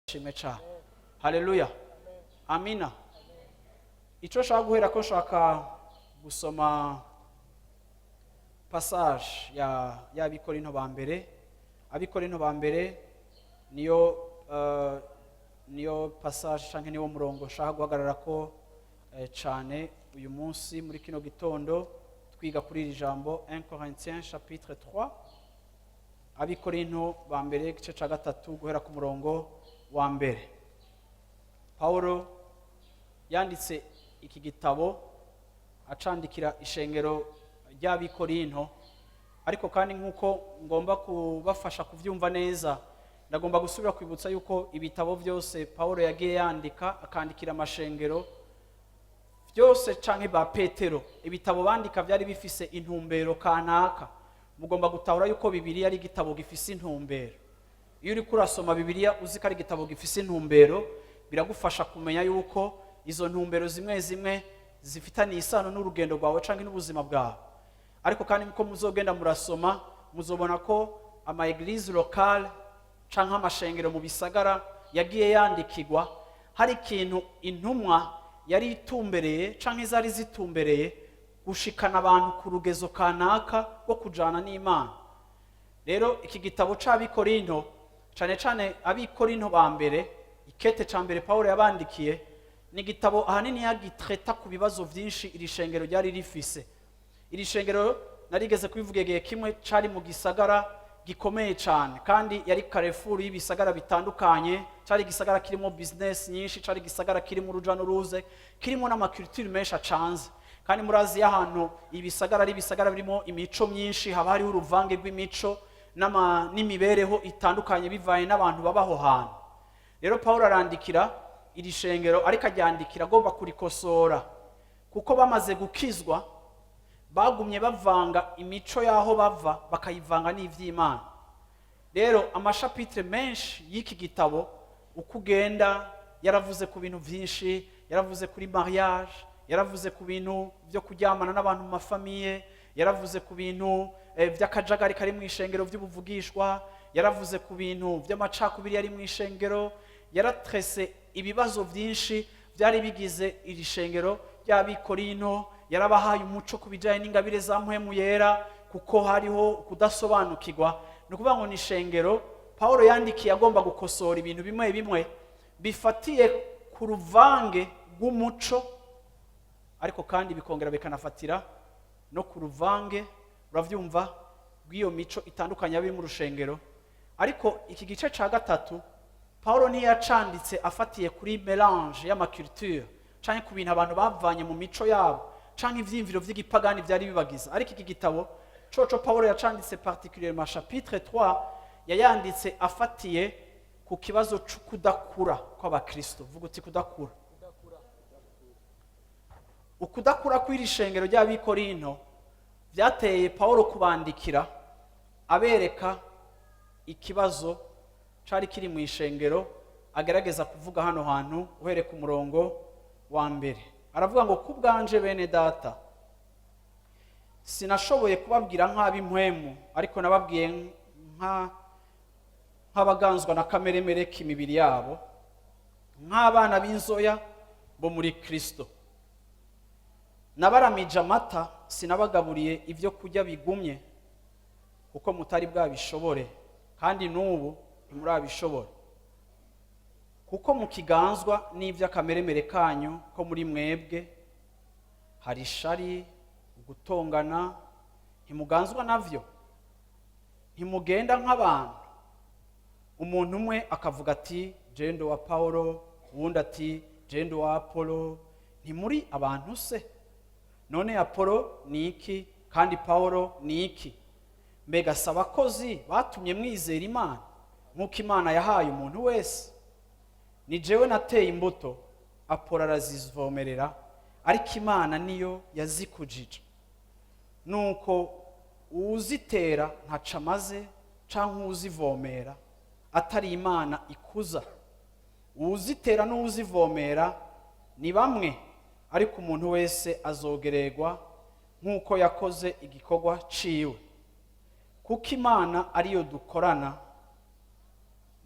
Shimwe cyane, haleluya, amina. Icyo nshaka guhera ko nshaka gusoma passage ya y'Abikorinto ba mbere. Abikorinto ba mbere niyo passage canke niwo murongo nshaka guhagarara ko cane uyu munsi muri kino gitondo twiga kuri iri jambo. 1 Corinthiens chapitre 3, Abikorinto ba mbere igice ca gatatu, guhera ku murongo wa mbere. Paulo yanditse iki gitabo acandikira ishengero ry'Abikorinto. Ariko kandi, nk'uko ngomba kubafasha kubyumva neza, ndagomba gusubira kwibutsa yuko ibitabo byose Paulo yagiye yandika, akandikira amashengero byose canke ba Petero, ibitabo bandika byari bifise intumbero kanaka. Mugomba gutahura yuko Bibiliya ari igitabo gifise intumbero. Iyo uriko urasoma Bibiliya uzi ko ari igitabo gifise intumbero, biragufasha kumenya yuko izo ntumbero zimwe zimwe zifitaniye isano n'urugendo rwawe canke n'ubuzima bwawe. Ariko kandi, nkuko muzogenda murasoma, muzobona ko ama église locale canke amashengero mu bisagara yagiye yandikirwa, hari ikintu intumwa yari itumbereye canke zari zitumbereye gushikana abantu ku rugezo kanaka rwo kujana n'Imana. Rero iki gitabo c'Abikorinto, cane cane Abikorinto ba mbere, ikete ca mbere Pawulo yabandikiye, ni igitabo ahanini yagitreta ku bibazo vyinshi iri shengero ryari rifise. Iri shengero, narigeze kubivuga igihe kimwe, cari mu gisagara gikomeye cyane, kandi yari carrefour y'ibisagara bitandukanye. Cari igisagara kirimo business nyinshi, cari igisagara kirimo uruja n'uruze, kirimo n'ama culture menshi acanze. Kandi murazi, iyo ahantu ibisagara ari ibisagara birimo imico myinshi, haba hariho uruvange rw'imico n'imibereho itandukanye bivanye n'abantu baba aho hantu. Rero Paul arandikira iri shengero, ariko aryandikira agomba kurikosora, kuko bamaze gukizwa bagumye bavanga imico y'aho bava, bakayivanga n'ivy'Imana. Rero ama chapitre menshi y'iki gitabo, uko ugenda, yaravuze ku bintu byinshi. Yaravuze kuri mariage, yaravuze ku bintu byo kuryamana n'abantu mu ma famille, yaravuze ku bintu by'akajagari kari mu ishengero by'ubuvugishwa, yaravuze ku bintu by'amacakubiri yari mu ishengero. Yaratrese ibibazo byinshi byari bigize iri shengero ry'Abikorinto. Yarabahaye umuco ku bijyanye n'ingabire za Mpwemu Yera, kuko hariho kudasobanukirwa. Ni ukuvuga ngo ni ishengero Paul yandikiye agomba gukosora ibintu bimwe bimwe bifatiye ku ruvange rw'umuco, ariko kandi bikongera bikanafatira no ku ruvange, urabyumva, rw'iyo mico itandukanye yaba iri mu rushengero. Ariko iki gice cya gatatu Paul ntiyacanditse afatiye kuri mélange y'ama culture canke ku bintu abantu bavanye mu mico yabo canke ivyiyumviro vy'igipagani vyari bibagiza. Ariko iki gitabo coco Paul yacanditse, particulièrement chapitre 3, yayanditse afatiye ku kibazo c'ukudakura kw'abakristo. Vuga uti: "Kudakura." Ukudakura kw'iri shengero ry'Abikorinto byateye Paul kubandikira abereka ikibazo cari kiri mu ishengero. Agerageza kuvuga hano hantu uhereye ku murongo wa mbere, aravuga ngo: "Ku bwanje, bene data, sinashoboye kubabwira nk'ab'impwemu, ariko nababwiye nk'abaganzwa na kameremere k'imibiri yabo, nk'abana b'inzoya bo muri Kristo. Nabaramije amata, sinabagaburiye ibyo kurya bigumye, kuko mutari bwabishobore, kandi n'ubu ntimurabishobora, kuko mukiganzwa n'iby'akameremere kanyu ko muri mwebwe hari ishari, gutongana. Ntimuganzwa navyo? Ntimugenda nk'abantu? Umuntu umwe akavuga ati: 'Jewe ndi uwa Pawulo,' uwundi ati: 'Jewe ndi uwa Apolo.' Ntimuri abantu se? None Apolo ni iki? Kandi Pawulo ni iki? Mbega si abakozi batumye mwizera Imana, nk'uko Imana yahaye umuntu wese? Ni jewe nateye imbuto, Apolo arazivomerera, ariko Imana niyo yazikujije. Nuko uwuzitera ntaco amaze, canke uwuzivomera, atari Imana ikuza. Uwuzitera n'uwuzivomera ni bamwe, ariko umuntu wese azogererwa nk'uko yakoze igikorwa ciwe. Kuko Imana ariyo dukorana,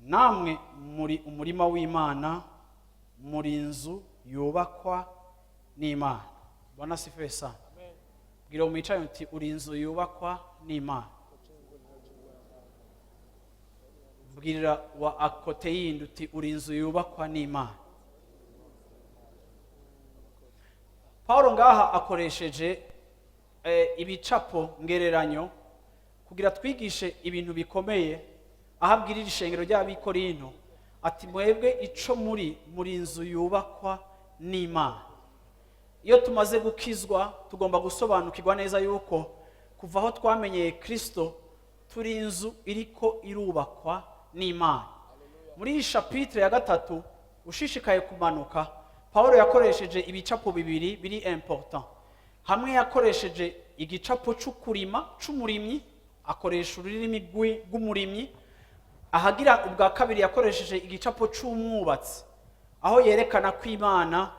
namwe muri umurima w'Imana, muri inzu yubakwa n'Imana. Bwana asifiwe sana. Bwira mwicaye uti: "Uri inzu yubakwa n'Imana." Bwirira wa à côté yindi uti: "Uri inzu yubakwa n'Imana." Paul ngaha akoresheje ibicapo ngereranyo kugira twigishe ibintu bikomeye, aho abwirira ishengero ry'Abikorinto ati: "Mwebwe ico muri inzu yubakwa n'Imana." Iyo tumaze gukizwa, tugomba gusobanukirwa neza yuko kuva aho twamenyeye Kristo, turi inzu iriko irubakwa n'Imana. Muri iyi chapitre ya 3, ushishikaye kumanuka, Paul yakoresheje ibicapo bibiri biri important. Hamwe yakoresheje igicapo c'ukurima, c'umurimyi, akoresha ururimi rw'umurimyi. Ahagira ubwa kabiri yakoresheje igicapo c'umwubatsi, aho yerekana ko Imana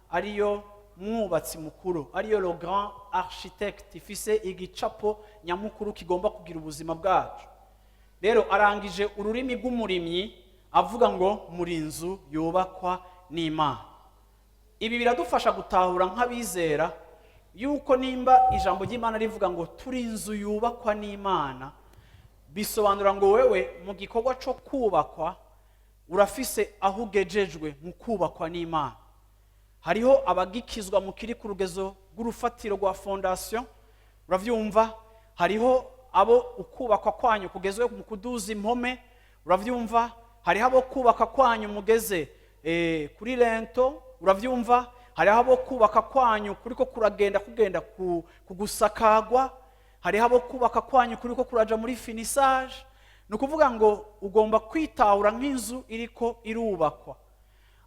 ariyo mwubatsi mukuru, ariyo le grand architecte, ifise igicapo nyamukuru kigomba kugira ubuzima bwacu. Rero arangije ururimi rw'umurimyi avuga ngo: "Muri inzu yubakwa n'Imana." Ibi biradufasha gutahura nk'abizera yuko nimba ijambo ry'Imana rivuga ngo turi inzu yubakwa n'Imana, bisobanura ngo wewe mu gikorwa cyo kubakwa urafise aho ugejejwe mu kubakwa n'Imana. Hariho abagikizwa mu kiri ku rugezo rw'urufatiro rwa fondation, uravyumva? Hariho abo ukubakwa kwanyu kugezwe mu kuduza impome, uravyumva? Hariho abo kubaka kwanyu mugeze kuri linteau, uravyumva? Hariho abo kubaka kwanyu kuriko kuragenda kugenda kugusakagwa. Hariho abo kubaka kwanyu kuriko kuraja muri finissage. Ni ukuvuga ngo ugomba kwitahura nk'inzu iriko irubakwa.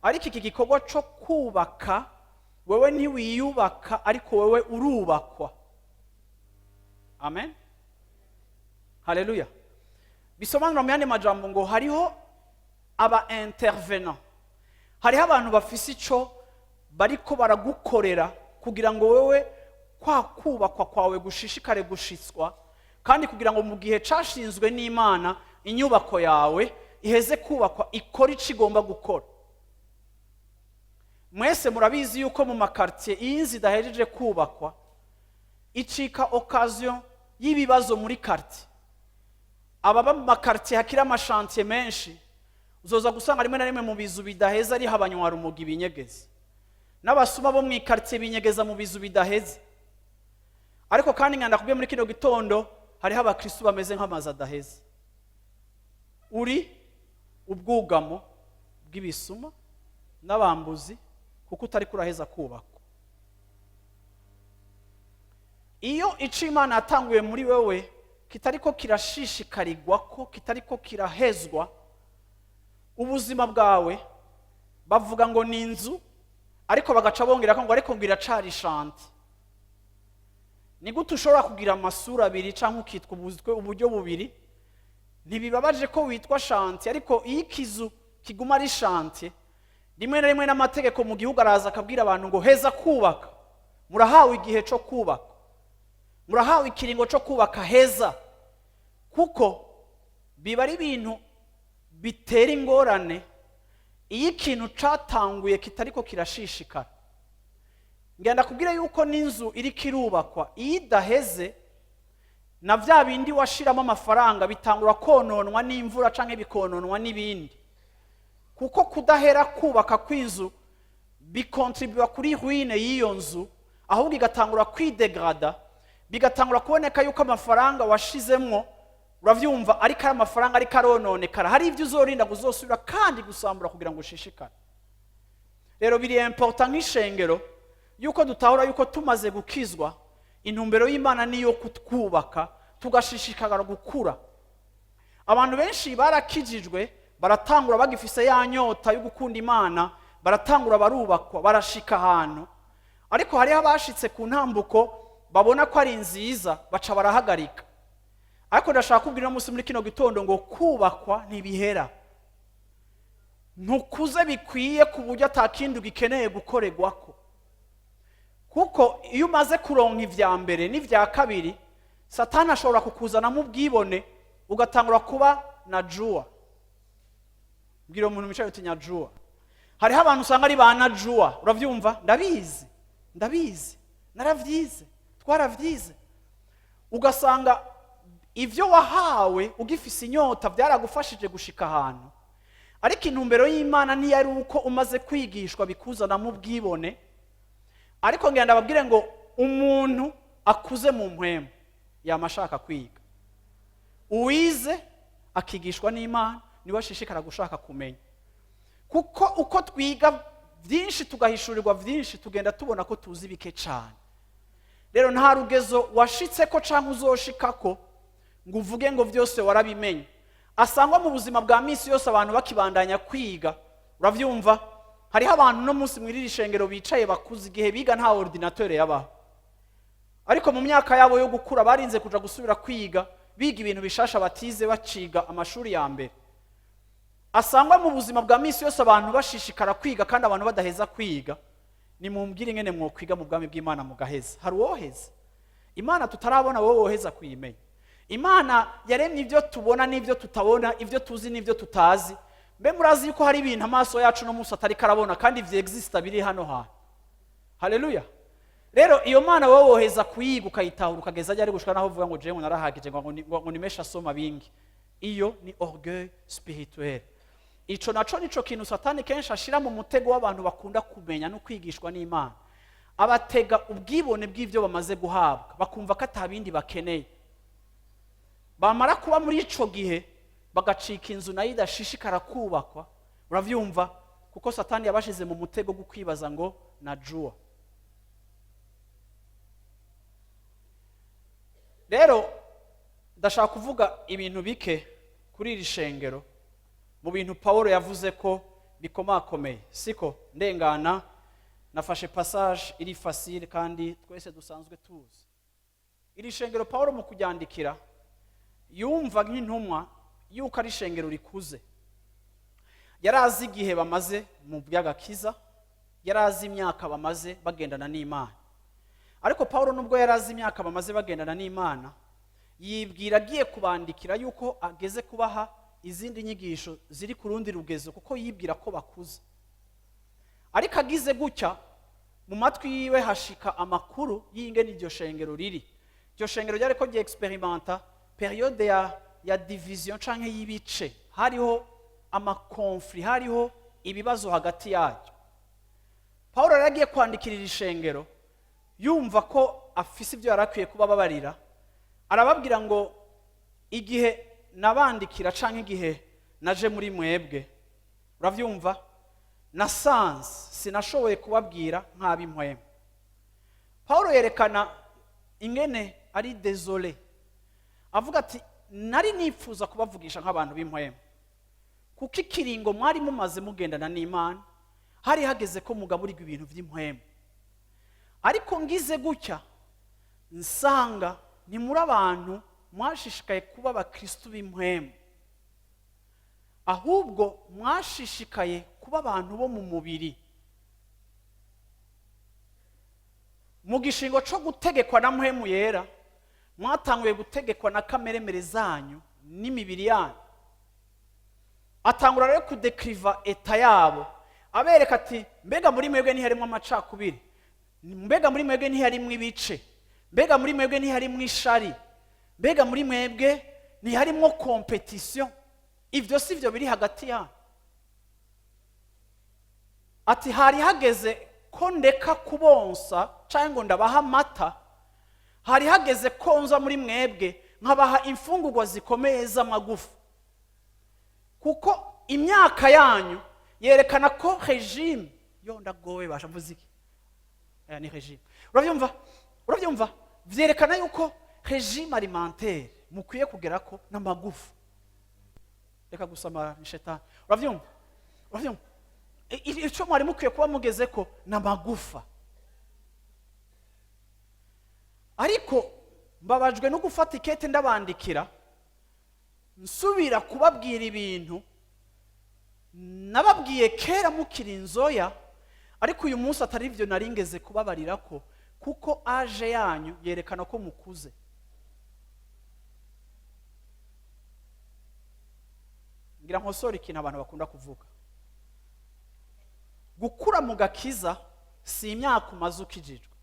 Ariko iki gikorwa cyo kubaka, wewe ntiwiyubaka, ariko wewe urubakwa. Amen, haleluya. Bisobanura mu yandi majambo ngo hariho aba intervenant, hariho abantu bafise ico bariko baragukorera kugira ngo wewe kwa kubakwa kwawe gushishikare gushitswa, kandi kugira ngo mu gihe cashinzwe n'Imana inyubako yawe iheze kubakwa, ikora ico igomba gukora. Mwese murabizi yuko mu ma quartier, iyo inzu idahejeje kubakwa, icika occasion y'ibibazo muri quartier. Ababa mu ma quartier hakiri ama chantier menshi, uzoza gusanga rimwe na rimwe mu bizu bidaheza ariho abanywarumogi binyegeza, n'abasuma bo mu i quartier binyegeza mu bizu bidaheze. Ariko kandi nkanda kubwiye muri kino gitondo, hariho abakristu bameze nk'amazu adaheze. Uri ubwugamo bw'ibisuma n'abambuzi kuko utari kuraheza kubakwa. Iyo ico Imana yatanguye muri wewe kitariko kirashishikarirwa, ko kitariko kirahezwa, ubuzima bwawe bavuga ngo ni inzu, ariko bagaca bongera ko ngo ariko ngo iracari chantier. Ni gute ushobora kugira amasura abiri cyangwa ukitwa uburyo bubiri? Ntibibabaje ko witwa chantier? Ariko iyo ikizu kiguma ari chantier, rimwe na rimwe n'amategeko mu gihugu araza akabwira abantu ngo: "Heza kubaka, murahawe igihe cyo kubaka, murahawe ikiringo cyo kubaka, heza." Kuko biba ari ibintu bitera ingorane iyo ikintu catanguye kitariko kirashishikara. Ngenda kubwira yuko n'inzu iriko irubakwa, iyo idaheze, na bya bindi washiramo amafaranga bitangura kononwa n'imvura canke bikononwa n'ibindi, kuko kudahera kubaka kw'inzu bikontribuwa kuri ruine y'iyo nzu, ahubwo igatangura kwidegrada, bigatangura kuboneka yuko amafaranga washizemwo, uravyumva, ariko ari amafaranga ariko arononekara. Hari ibyo uzorinda kuzosubira kandi gusambura kugira ngo ushishikare. Rero biri important nk'ishengero yuko dutahura yuko tumaze gukizwa, intumbero y'Imana niyo kutwubaka. Tugashishikara gukura. Abantu benshi barakijijwe, baratangura bagifise ya nyota yo gukunda Imana, baratangura, barubakwa, barashika ahantu, ariko hariho abashitse ku ntambuko babona ko ari nziza, baca barahagarika. Ariko ndashaka kubwira uno munsi muri kino gitondo ngo kubakwa ntibihera. Ntukuze bikwiye ku buryo atakindi ugikeneye gukorerwako, kuko iyo umaze kuronka ibya mbere n'ibya kabiri, Satani ashobora kukuzanamo ubwibone, ugatangura kuba najua. Mbwira umuntu wicaye uti: "Najua." Hariho abantu usanga ari ba najua, urabyumva? Ndabizi, ndabizi, naravyize, twaravyize. Ugasanga ibyo wahawe ugifise inyota byaragufashije gushika ahantu, ariko intumbero y'Imana ntiyari uko umaze kwigishwa bikuzanamo ubwibone. Ariko ngenda ndababwire ngo umuntu akuze mu mpwemu yama ashaka kwiga. Uwize akigishwa n'Imana niwe ashishikara gushaka kumenya, kuko uko twiga byinshi, tugahishurirwa byinshi, tugenda tubona ko tuzi bike cyane. Rero nta rugezo washitse ko cyangwa uzoshikako ngo uvuge ngo byose warabimenye. Asangwa mu buzima bwa minsi yose abantu bakibandanya kwiga, urabyumva? Hariho abantu no munsi muri iri shengero bicaye bakuze, igihe biga nta ordinateur yabaho, ariko mu myaka yabo yo gukura barinze kuja gusubira kwiga, biga ibintu bishasha batize baciga amashuri ya mbere. Asangwa mu buzima bwa minsi yose abantu bashishikara kwiga, kandi abantu badaheza kwiga. Nimumbwire ingene mwokwiga mu bwami bw'Imana mugaheza. Hari uwoheza Imana tutarabona? Wowe woheza kuyimenya? Imana yaremye ibyo tubona n'ibyo tutabona, ibyo tuzi n'ibyo tutazi. Mbe murazi yuko hari ibintu amaso yacu no munsi atari karabona kandi vyexista, biri hano hantu? Haleluya! Rero iyo Mana wowe woheza kuyiga ukayitahura ukageza ryari, gushika naho uvuga ngo jewe narahagije, ngo nimesha soma bingi? Iyo ni orgueil spirituel. Ico naco nico kintu Satani kenshi ashira mu mutego w'abantu bakunda kumenya no kwigishwa n'Imana. Abatega ubwibone bw'ibyo bamaze guhabwa, bakumva ko atabindi bakeneye. Bamara kuba muri ico gihe, bagacika inzu nayo idashishikara kubakwa, uravyumva? Kuko Satani yabashize mu mutego wo kwibaza ngo najua. Rero ndashaka kuvuga ibintu bike kuri iri shengero, mu bintu Paul yavuze ko bikomakomeye. Siko ndengana, nafashe passage iri facile kandi twese dusanzwe tuzi. Iri shengero Paul mu kuryandikira yumva nk'intumwa yuko ari ishengero rikuze. Yari azi igihe bamaze mu by'agakiza, yari azi imyaka bamaze bagendana n'Imana. Ariko Paul, nubwo yari azi imyaka bamaze bagendana n'Imana, yibwira agiye kubandikira yuko ageze kubaha izindi nyigisho ziri ku rundi rugezo, kuko yibwira ko bakuze. Ariko agize gutya, mu matwi yiwe hashika amakuru y'ingene iryo shengero riri. Iryo shengero ryari ko ryexperimenta période ya division canke y'ibice. Hariho ama conflits, hariho ibibazo hagati yaryo. Paul rero agiye kwandikira iri shengero, yumva ko afise ibyo yari akwiye kuba ababarira. Arababwira ngo: "Igihe nabandikira canke igihe naje muri mwebwe, uravyumva, nasanze sinashoboye kubabwira nk'ab'impwemu." Paul yerekana ingene ari désolé, avuga ati: "Nari nifuza kubavugisha nk'abantu b'impwemu, kuko ikiringo mwari mumaze mugendana n'Imana hari hageze ko mugaburirwa ibintu by'impwemu. Ariko ngize gutya, nsanga ni muri abantu mwashishikaye kuba abakristu b'impwemu, ahubwo mwashishikaye kuba abantu bo mu mubiri, mu gishingo cyo gutegekwa na Mpwemu Yera, mwatanguye gutegekwa na kameremere zanyu n'imibiri yanyu." Atangura rero kudekiriva état yabo, abereka ati: "Mbega muri mwebwe ntiharimo amacakubiri? Mbega muri mwebwe ntiharimo ibice? Mbega muri mwebwe ntiharimo ishari? Mbega muri mwebwe ntiharimo compétition? Ibyo si byo biri hagati yanyu?" Ati: "Hari hageze ko ndeka kubonsa cyangwa ngo ndabaha amata. Hari hageze ko nza muri mwebwe nkabaha imfungurwa zikomeye z'amagufa, kuko imyaka yanyu yerekana ko régime yo ndagowe basha mvuze iki? Aya ni régime, urabyumva? Urabyumva? Vyerekana yuko Régime alimentaire mukwiye kugera ko n'amagufa. Reka gusamara, ni shetani. Uravyumva? Uravyumva? Ico mwari mukwiye kuba mugeze ko n'amagufa. Ariko mbabajwe no gufata ikete ndabandikira, nsubira kubabwira ibintu nababwiye kera mukiri inzoya, ariko uyu munsi atari byo nari ngeze kubabarira ko, kuko âge yanyu yerekana ko mukuze. Ngira nkosore ikintu abantu bakunda kuvuga: gukura mu gakiza si imyaka umaze ukijijwe.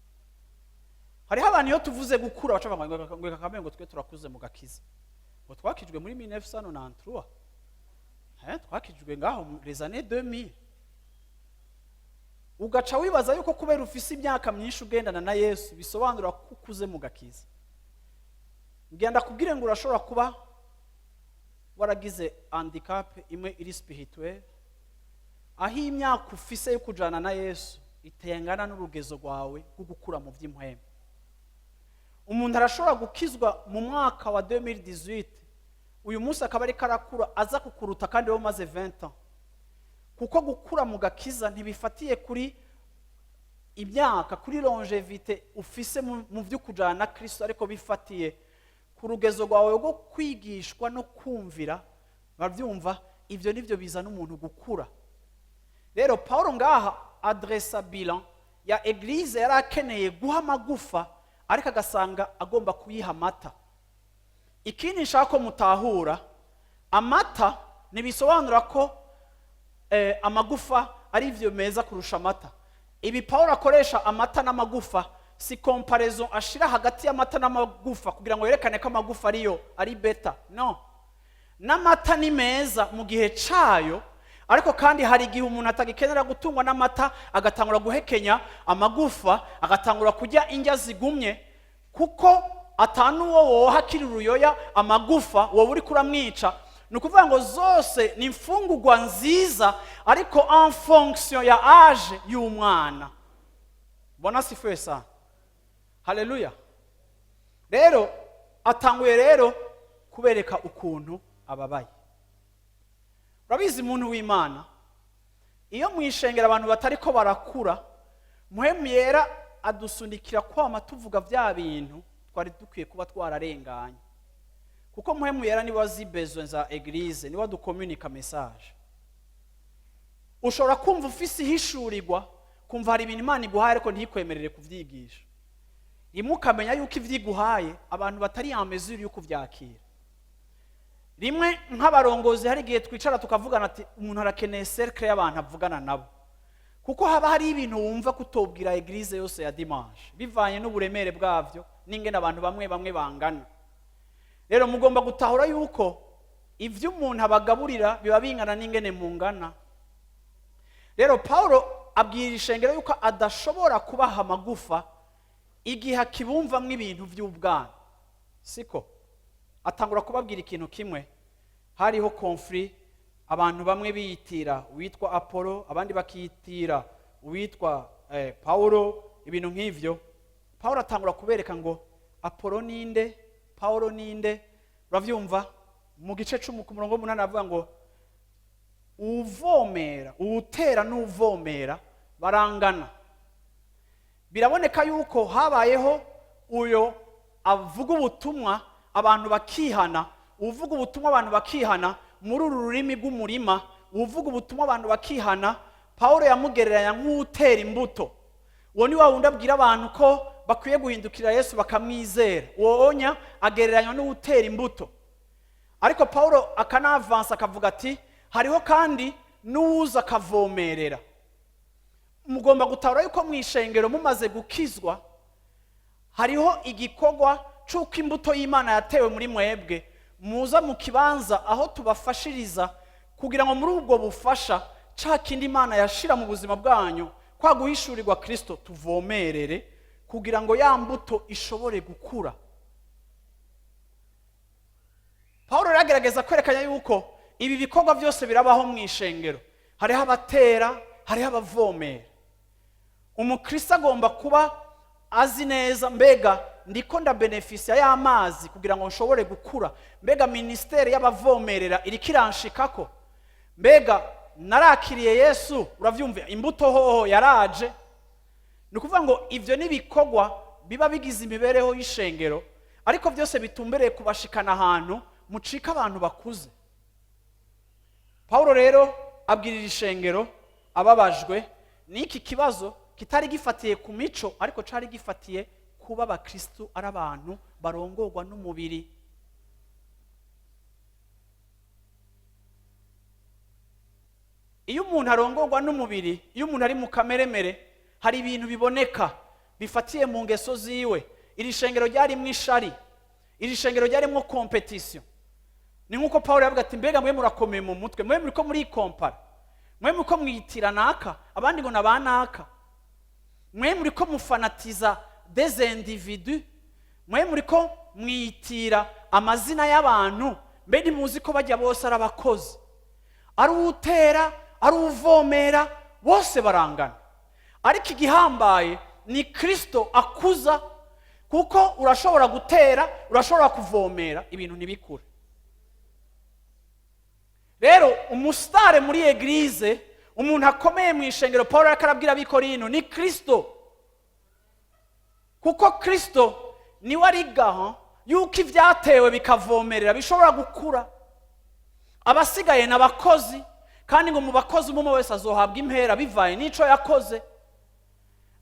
Hariho abantu iyo tuvuze gukura baca bavuga ngo reka kamere, ngo twe turakuze mu gakiza, ngo twakijwe muri 1993, twakijwe ngaho mu les années 2000. Ugaca wibaza yuko kubera ufise imyaka myinshi ugendana na Yesu bisobanura ko ukuze mu gakiza. Ngenda kubwire ngo urashobora kuba waragize handicap imwe iri spirituelle, aho imyaka ufise yo kujana na Yesu itengana n'urugezo rwawe rwo gukura mu by'impwemu. Umuntu arashobora gukizwa mu mwaka wa 2018, uyu munsi akaba ariko arakura aza kukuruta kandi wowe umaze 20 ans, kuko gukura mu gakiza ntibifatiye kuri imyaka, kuri longévité ufise mu byo kujana na Kristo, ariko bifatiye ku rugezo rwawe rwo kwigishwa no kumvira. Babyumva? Ibyo nibyo bizana umuntu gukura. Rero Paul ngaha adressa bilan ya église yari akeneye guha amagufa, ariko agasanga agomba kuyiha amata. Ikindi nshaka ko mutahura, amata ntibisobanura ko amagufa ari ivyo meza kurusha amata. Ibi Paul akoresha amata n'amagufa, si comparaison ashira hagati y'amata n'amagufa kugira ngo yerekane ko amagufa ariyo ari better. No, n'amata ni meza mu gihe cayo, ariko kandi hari igihe umuntu atagikenera gutungwa n'amata, agatangura guhekenya amagufa, agatangura kurya indya zigumye, kuko atanu uwo woha akiri uruyoya amagufa, wowe uri kuramwica. Ni ukuvuga ngo zose ni imfungurwa nziza, ariko en fonction ya âge y'umwana. Bwana asifiwe sana, haleluya. Rero atanguye rero kubereka ukuntu ababaye. Urabizi, muntu w'Imana, iyo mu ishengero abantu batariko barakura, Muhemu Yera adusunikira kwama tuvuga bya bintu twari dukwiye kuba twararenganye, kuko Muhemu Yera niwe azi besoin za église, niwe adukomunika message. Ushobora kumva ufise ihishurirwa, kumva hari ibintu Imana iguhaye, ariko ntikwemerere kuvyigisha. Rimwe ukamenya yuko ivyo iguhaye abantu batari en mesure yo kuvyakira. Rimwe nk'abarongozi hari igihe twicara tukavugana ati umuntu arakeneye cercle y'abantu avugana nabo, kuko haba hari ibintu wumva kutobwira église yose ya dimanche, bivanye n'uburemere bwabyo n'ingene abantu bamwe bamwe bangana. Rero mugomba gutahura yuko ibyo umuntu abagaburira biba bingana n'ingene mungana. Rero Paul abwira ishengero yuko adashobora kubaha amagufa igihe akibumvamwo ibintu by'ubwana. Siko atangura kubabwira ikintu kimwe: hariho conflit, abantu bamwe biyitira uwitwa Apolo, abandi bakiyitira uwitwa Paulo, ibintu nk'ivyo. Paulo atangura kubereka ngo Apolo ninde, Paulo ninde. Uravyumva? Mu gice 10 ku murongo w'8 avuga ngo uwuvomera, uwutera n'uvomera barangana. Biraboneka yuko habayeho uyo avuga ubutumwa abantu bakihana, uvuga ubutumwa abantu bakihana muri uru rurimi rw'umurima, uvuga ubutumwa abantu bakihana. Pawulo yamugereranya nk'utera imbuto. Uwo ni wa wundi abwira abantu ko bakwiye guhindukira Yesu bakamwizera. Uwo onya agereranywa n'uwutera imbuto. Ariko Pawulo akanavansa akavuga ati hariho kandi n'uwuza akavomerera. Mugomba gutahura yuko mu ishengero mumaze gukizwa hariho igikorwa c'uko imbuto y'Imana yatewe muri mwebwe, muza mu kibanza aho tubafashiriza kugira ngo muri ubwo bufasha ca kindi Imana yashira mu buzima bwanyu, kwa guhishurirwa Kristo, tuvomerere kugira ngo ya mbuto ishobore gukura. Pawulo yaragerageza kwerekana yuko ibi bikorwa byose birabaho mu ishengero: hariho abatera, hariho abavomera. Umukristo agomba kuba azi neza mbega Ndiko ndabénéficier y'amazi kugira ngo nshobore gukura? Mbega ministère y'abavomerera iriko iranshikako? Mbega narakiriye Yesu? Uravyumva, imbuto hoho yaraje. Ni ukuvuga ngo ibyo ni ibikorwa biba bigize imibereho y'ishengero, ariko byose bitumbereye kubashikana ahantu mucika abantu bakuze. Pawulo rero abwirira ishengero ababajwe n'iki kibazo kitari gifatiye ku mico, ariko cari gifatiye kuba abakristu ari abantu barongorwa n'umubiri. Iyo umuntu arongorwa n'umubiri, iyo umuntu ari mu kameremere, hari ibintu biboneka bifatiye mu ngeso ziwe. Iri shengero ryarimwo ishari, iri shengero ryarimwo compétition. Ni nk'uko Paul yavuga ati: "Mbega mwe murakomeye mu mutwe, mwe muriko murikompara, mwe muriko mwitira naka, abandi ngo na naka, mwe muriko mufanatiza des individus, mwe muriko mwitira amazina y'abantu. Mbe ntimuzi ko bajya bose ari abakozi, ari uwutera, ari uwuvomera, bose barangana? Ariko igihambaye ni Kristo akuza, kuko urashobora gutera, urashobora kuvomera, ibintu ntibikure." Rero umustar muri église, umuntu akomeye mu ishengero, Paul ariko arabwira Abikorino, ni Kristo, kuko Kristo niwe ari garant yuko ibyatewe bikavomerera bishobora gukura. Abasigaye ni abakozi, kandi ngo mu bakozi umwe wese azohabwa impera bivaye n'ico yakoze,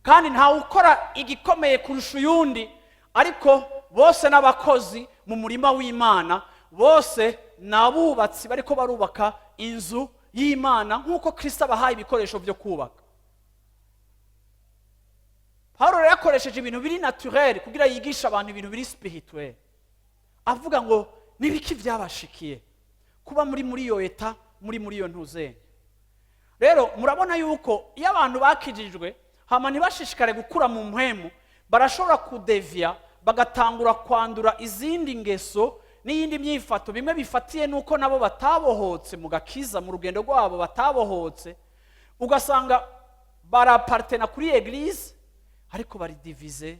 kandi ntawe ukora igikomeye kurusha uyundi, ariko bose n'abakozi mu murima w'Imana, bose ni abubatsi bariko barubaka inzu y'Imana nk'uko Kristo abahaye ibikoresho byo kubaka. Paul rero yakoresheje ibintu biri naturel kugira yigishe abantu ibintu biri spirituel, avuga ngo nibiki byabashikiye kuba muri iyo état, muri iyo ntuzenya. Rero murabona yuko iyo abantu bakijijwe hama ntibashishikare gukura mu mpwemu, barashobora kudévier, bagatangura kwandura izindi ngeso n'iyindi myifato, bimwe bifatiye nuko nabo batabohotse mu gakiza, mu rugendo rwabo batabohotse. Ugasanga barappartena kuri église, ariko bari divisés,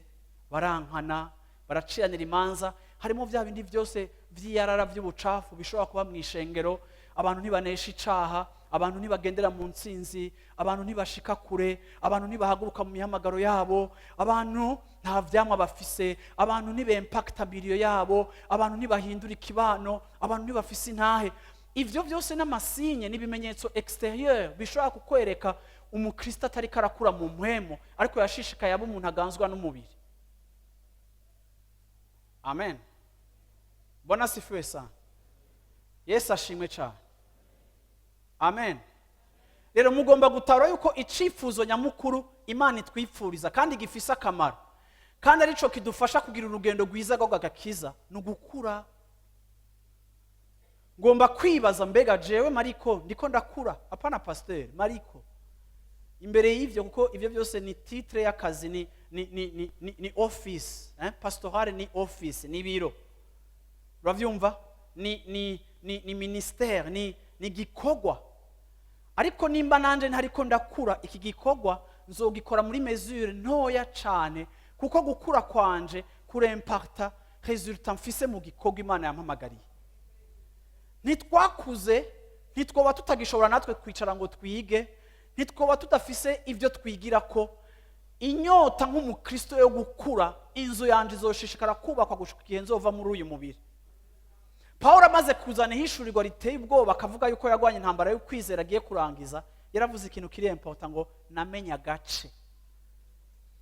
barankana, baraciranira imanza, harimo bya bindi byose by'iyarara, by'ubucafu bishobora kuba mu ishengero. Abantu ntibanesha icaha, abantu ntibagendera mu ntsinzi, abantu ntibashika kure, abantu ntibahaguruka mu mihamagaro yabo, abantu nta vyamwa bafise, abantu ntibempakita milieu yabo, abantu ntibahindura ikibano, abantu ntibafise intahe. Ivyo byose n'amasignes, n'ibimenyetso extérieur bishobora kukwereka umukristo atariko arakura mu mpwemu, ariko yashishikaye aba umuntu aganzwa n'umubiri. Amen. Bwana asifiwe sana. Yesu ashimwe cyane. Amen. Rero mugomba gutahura yuko icifuzo nyamukuru Imana itwipfuriza, kandi gifise akamaro, kandi arico kidufasha kugira urugendo rwiza rw'agakiza, ni ugukura. Ngomba kwibaza: mbega jewe Mariko ndiko ndakura? Apana pasiteri Mariko, imbere y'ivyo, kuko ivyo byose ni titre y'akazi, ni office, eh? Pastorale ni office, ni biro, uravyumva, ni ministère, ni gikorwa. Ariko nimba nanje ntariko ndakura, iki gikorwa nzogikora muri mesure ntoya cane, kuko gukura kwanje kurempacta résultat mfise mu gikorwa Imana yampamagariye. Ntitwakuze, ntitwoba tutagishobora natwe kwicara ngo twige, ntitwoba tudafise ibyo twigira ko inyota nk'umukristo yo gukura. Inzu yanjye izoshishikara kubakwa gushika igihe nzova muri uyu mubiri. Paul amaze kuzana ihishurirwa riteye ubwoba, akavuga yuko yarwanye intambara yo kwizera, agiye kurangiza, yaravuze ikintu kiri important ngo: "Namenye agace."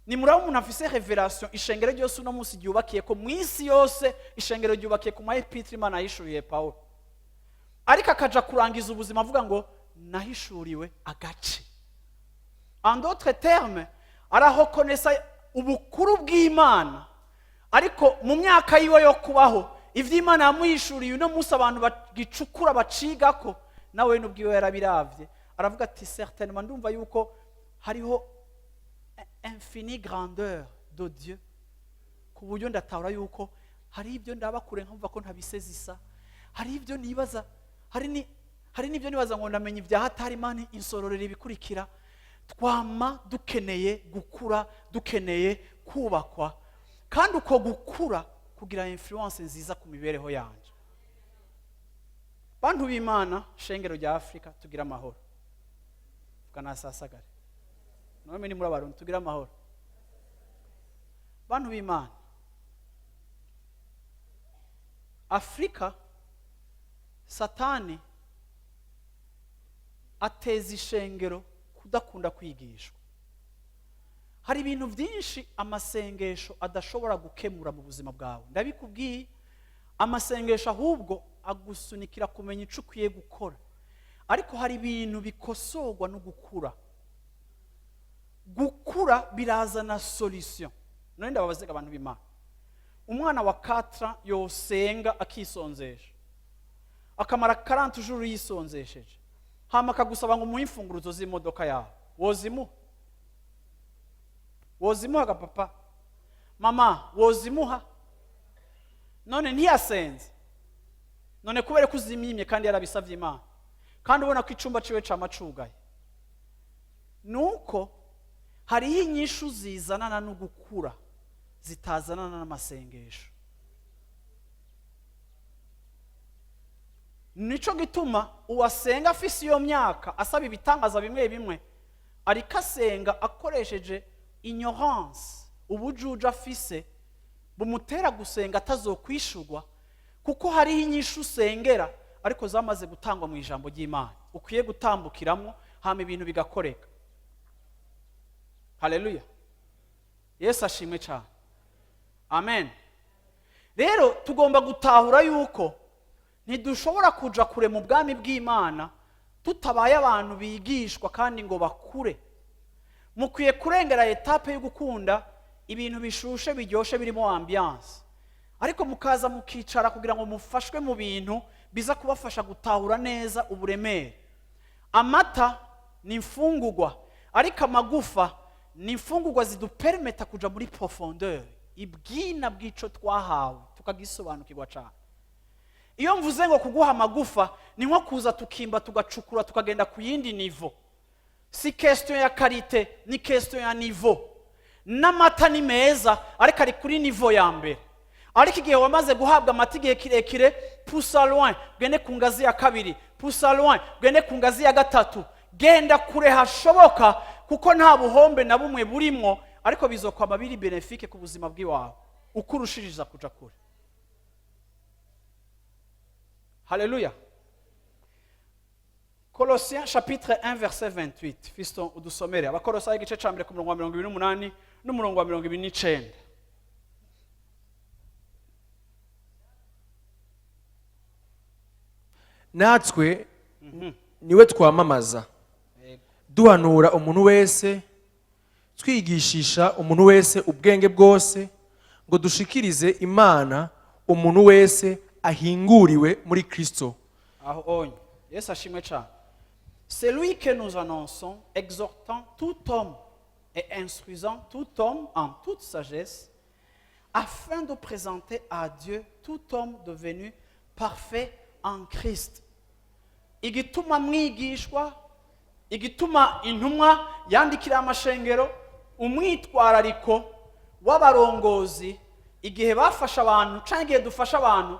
Ni murabo umuntu afise révélation. Ishengero ryose uno munsi ryubakiye ko mu isi yose, ishengero ryubakiye ku ma épîtres Imana yahishuriye Paul, ariko akaja kurangiza ubuzima avuga ngo: "Nahishuriwe agace." En d'autres termes, arareconnaissa ubukuru bw'Imana, ariko mu myaka yiwe yo kubaho, ivyo Imana yamuhishuriye uno munsi abantu bagicukura, bacigako, nawe n'ubwiwe yarabiravye, aravuga ati: "Certainement ndumva yuko hariho infinie grandeur de Dieu, ku buryo ndatahura yuko hari ibyo ndaba kure nkumva ko ntabisezisa, hari ibyo nibaza, hari n'ibyo nibaza ngo ndamenya ibya hatari, Imana insororera ibikurikira." Twama dukeneye gukura, dukeneye kubakwa. Kandi uko gukura kugira influence nziza ku mibereho yanje. Bantu b'Imana, shengero rya Afurika, tugira amahoro. Vuga nasasagare none ni muri Abarundi, tugira amahoro. Bantu b'Imana, Afurika, Satani ateza ishengero kudakunda kwigishwa. Hari ibintu byinshi amasengesho adashobora gukemura mu buzima bwawe. Ndabikubwiye, amasengesho ahubwo agusunikira kumenya icyo ukwiye gukora, ariko hari ibintu bikosorwa no gukura. Gukura birazana solution. None ndababaze, abantu b'Imana, umwana wa 4 yosenga akisonzesha, akamara 40 jours yisonzesheje, hama akagusaba ngo umuhe imfunguruzo z'imodoka yawe, wozimuha? Wozimuha ga papa, mama? Wozimuha? None ntiyasenze? None kubera ko uzimimye kandi yarabisabye Imana, kandi ubona ko icumba ciwe cama cugaye? Nuko hariho inyishu zizanana no gukura, zitazanana n'amasengesho. Nico gituma uwasenga afise iyo myaka asaba ibitangaza bimwe bimwe, ariko asenga akoresheje ignorance, ubujuju afise bumutera gusenga atazokwishurwa, kuko hariho inyishu usengera ariko zamaze gutangwa mu ijambo ry'Imana, ukwiye gutambukiramo, hama ibintu bigakoreka. Haleluya, Yesu ashimwe cyane, amen. Rero tugomba gutahura yuko ntidushobora kuja kure mu bwami bw'Imana tutabaye abantu bigishwa kandi ngo bakure. Mukwiye kurengera étape yo gukunda ibintu bishushe, biryoshe, birimo ambiance, ariko mukaza mukicara kugira ngo mufashwe mu bintu biza kubafasha gutahura neza uburemere. Amata ni imfungurwa, ariko amagufa ni imfungurwa zidupermeta kuja muri profondeur, ibwina bw'ico twahawe, tukagisobanukirwa cyane. Iyo mvuze ngo kuguha amagufa, ni nko kuza tukimba, tugacukura, tukagenda ku yindi niveau. Si question ya qualité, ni question ya niveau. N'amata ni meza, ariko ari kuri niveau ya mbere. Ariko igihe wamaze guhabwa amata igihe kirekire, pousse loin, ugende ku ngazi ya kabiri, pousse loin, ugende ku ngazi ya gatatu, genda kure hashoboka, kuko nta buhombe na bumwe burimwo, ariko bizokwama biri bénéfique ku buzima bw'iwawe uko urushiriza kuja kure. Haleluya. Colossiens chapitre 1 verset 28. Fiston, udusomere Abakolosayi igice ca mbere ku murongo wa 28 n'umurongo wa 29. Natwe niwe twamamaza, duhanura umuntu wese, twigishisha umuntu wese ubwenge bwose, ngo dushikirize Imana umuntu wese ahinguriwe muri Kristo. Aho onye, Yesu ashimwe cyane. C'est lui que nous annonçons, exhortant tout homme et instruisant tout homme en toute sagesse, afin de présenter à Dieu tout homme devenu parfait en Christ. Igituma mwigishwa, igituma intumwa yandikira amashengero, umwitwarariko w'abarongozi igihe bafasha abantu cyangwa igihe dufasha abantu,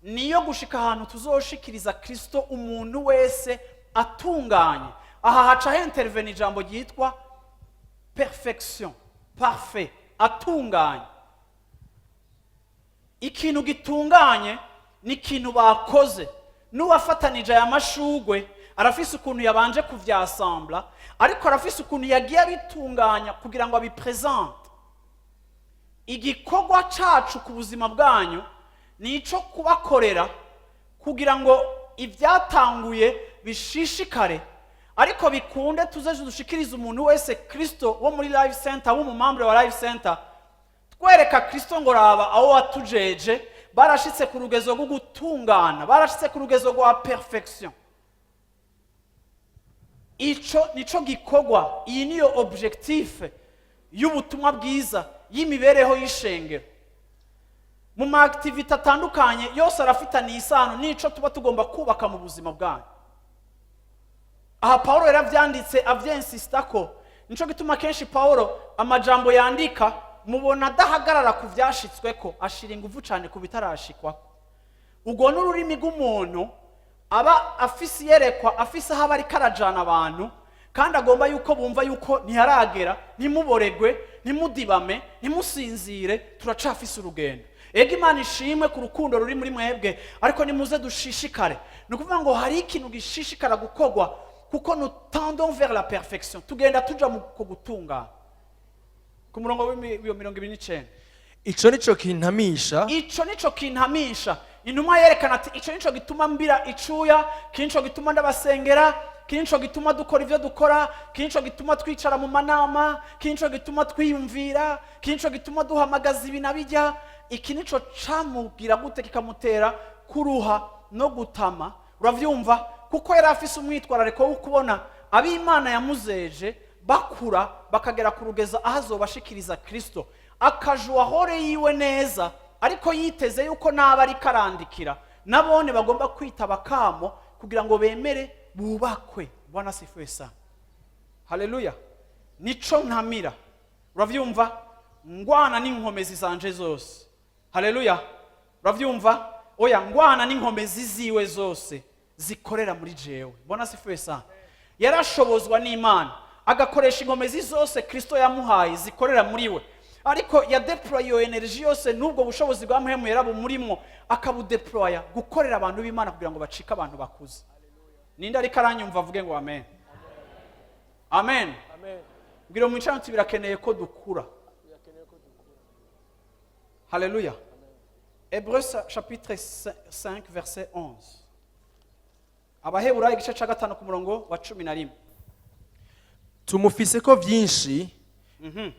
niyo gushika ahantu tuzoshikiriza Kristo umuntu wese atunganye. Aha haca hintervena ijambo ryitwa perfection, parfait, atunganye. Ikintu gitunganye ni ikintu bakoze. N'uwafatanije aya mashugwe arafise ukuntu yabanje kuvyasambla, ariko arafise ukuntu yagiye abitunganya kugira ngo abiprésente. Igikorwa cacu ku buzima bwanyu ni ico kubakorera kugira ngo ibyatanguye bishishikare, ariko bikunde tuze dushikirize umuntu wese Kristo wo muri Life Center, w'umumembre wa Life Center, twereka Kristo ngo raba aho watujeje, barashitse ku rugezo rwo gutungana, barashitse ku rugezo rwa perfection. Ico nico gikorwa. Iyi niyo objectif y'ubutumwa bwiza, y'imibereho y'ishengero mu ma activités atandukanye yose arafitaniye isano n'ico tuba tugomba kubaka mu buzima bwanyu. Aha Pawulo yaravyanditse, avyensista ko nico gituma kenshi Pawulo amajambo yandika. Mubona adahagarara ku vyashitsweko, ashira ingufu cyane ku bitarashikwako. Ubwo n'ururimi rw'umuntu aba afise iyerekwa, afise aho aba ariko arajana abantu, kandi agomba yuko bumva yuko ntiharagera. Ntimuboregwe, ntimudibame, ntimusinzire, turacafise urugendo. Ega Imana ishimwe ku rukundo ruri muri mwebwe, ariko nimuze dushishikare. Ni ukuvuga ngo hari ikintu gishishikara gukorwa, kuko nous tendons vers la perfection, tugenda tuja mu ku gutungana. Ku murongo w'iyo 29. Ico nico kintamisha. Ico nico kintamisha. Intumwa yerekana ati: ico nico gituma mbira icuya, iki nico gituma ndabasengera, iki nico gituma dukora ivyo dukora, iki nico gituma twicara mu manama, iki nico gituma twiyumvira, iki nico gituma duhamagaza ibi na bijya. Iki nico camubwira gute, kikamutera kuruha no gutama. Uravyumva, kuko yari afise umwitwarariko wo kubona ab'Imana yamuzeje bakura, bakagera ku rugeza aho azobashikiriza Kristo. Akajuwa hore yiwe neza, ariko yiteze yuko n'aba ariko arandikira nabone bagomba kwitaba kamo kugira ngo bemere bubakwe. Bwana asifiwe sana, haleluya. Nico ntamira, uravyumva, ngwana n'inkomezi zanje zose. Haleluya, uravyumva? Oya, ngwana n'inkomezi ziwe zose zikorera muri jewe. Bwana asifiwe sana. Yarashobozwa n'Imana, agakoresha inkomezi zose Kristo yamuhaye zikorera muri we, ariko yadeploya iyo énergie yose n'ubwo bushobozi bwa Mpwemu yarabumurimwo, akabudeploya gukorera abantu b'Imana kugira ngo bacike abantu bakuze. Ninde ariko aranyumva avuge ngo amen, amen. Mbwira mu uti: birakeneye ko dukura. Haleluya. Hébreux chapitre 5 verset 11. Abaheburayo igice cya 5 ku murongo wa 11. Tumufise ko byinshi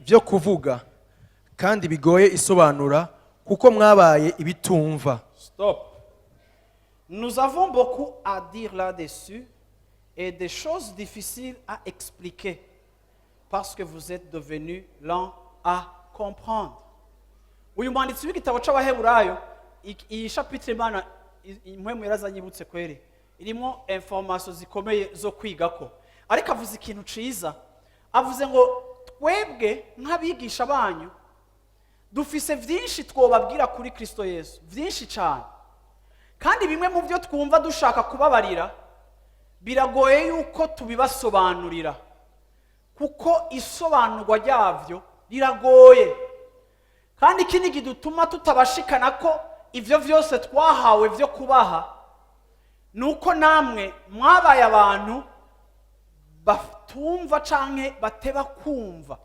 byo kuvuga kandi bigoye isobanura, kuko mwabaye ibitumva. Stop. Nous avons beaucoup à dire là-dessus et des choses difficiles à expliquer parce que vous êtes devenus lents à comprendre. Uyu mwanditsi w'igitabo c'Abaheburayo, iyi chapitre, Imana Impwemu yarazanyibutse kweri, irimo information zikomeye zo kwigako. Ariko avuze ikintu ciza, avuze ngo twebwe nk'abigisha banyu dufise vyinshi twobabwira kuri Kristo Yesu, vyinshi cyane, kandi bimwe mu byo twumva dushaka kubabarira biragoye yuko tubibasobanurira, kuko isobanurwa ryabyo riragoye. Kandi ikindi gituma tutabashikana ko ibyo byose twahawe byo kubaha ni uko namwe mwabaye abantu batumva canke bateba kumva.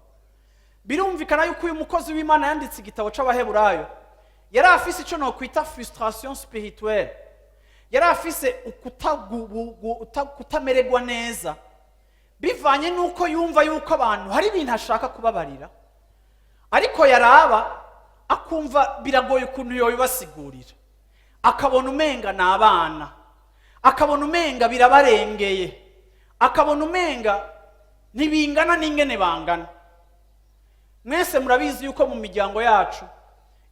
Birumvikana yuko uyu mukozi w'Imana yanditse igitabo c'Abaheburayo yari afise icyo nokwita frustration spirituelle, yari afise kutamererwa neza bivanye n'uko yumva yuko abantu hari ibintu ashaka kubabarira, ariko yaraba akumva biragoye ukuntu yobibasigurira, akabona umenga ni abana, akabona umenga birabarengeye, akabona umenga ntibingana n'ingene bangana. Mwese murabizi yuko mu miryango yacu,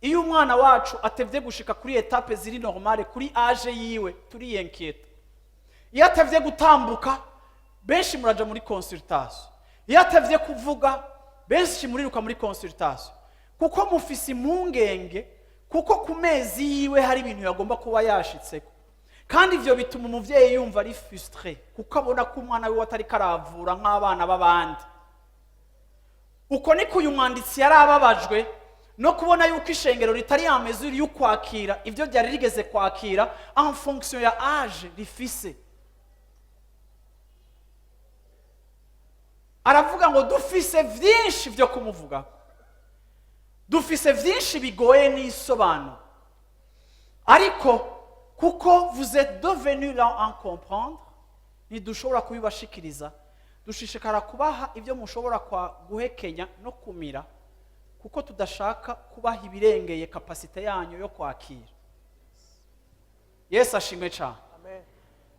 iyo umwana wacu atevye gushika kuri étape ziri normale kuri âge yiwe, turiyenketa. Iyo atevye gutambuka, benshi muraja muri consultation. Iyo atevye kuvuga, benshi muriruka muri consultation, kuko mufise impungenge, kuko ku mezi yiwe hari ibintu yagomba kuba yashitseko. Kandi ivyo bituma umuvyeyi yumva ari frustré, kuko abona ko umwana wiwe atari karavura nk'abana b'abandi. Uko niko uyu mwanditsi yari ababajwe no kubona yuko ishengero ritari en mesure yo kwakira ibyo ryari rigeze kwakira en fonction ya âge rifise. Aravuga ngo dufise vyinshi vyo kumuvuga, dufise vyinshi bigoye n'isobanuro, ariko kuko vous êtes devenu lent à comprendre, ntidushobora kubibashikiriza. Dushishikara kubaha ibyo mushobora guhekenya no kumira, kuko tudashaka kubaha ibirengeye capacité yanyu yo kwakira. Yesu ashimwe cyane,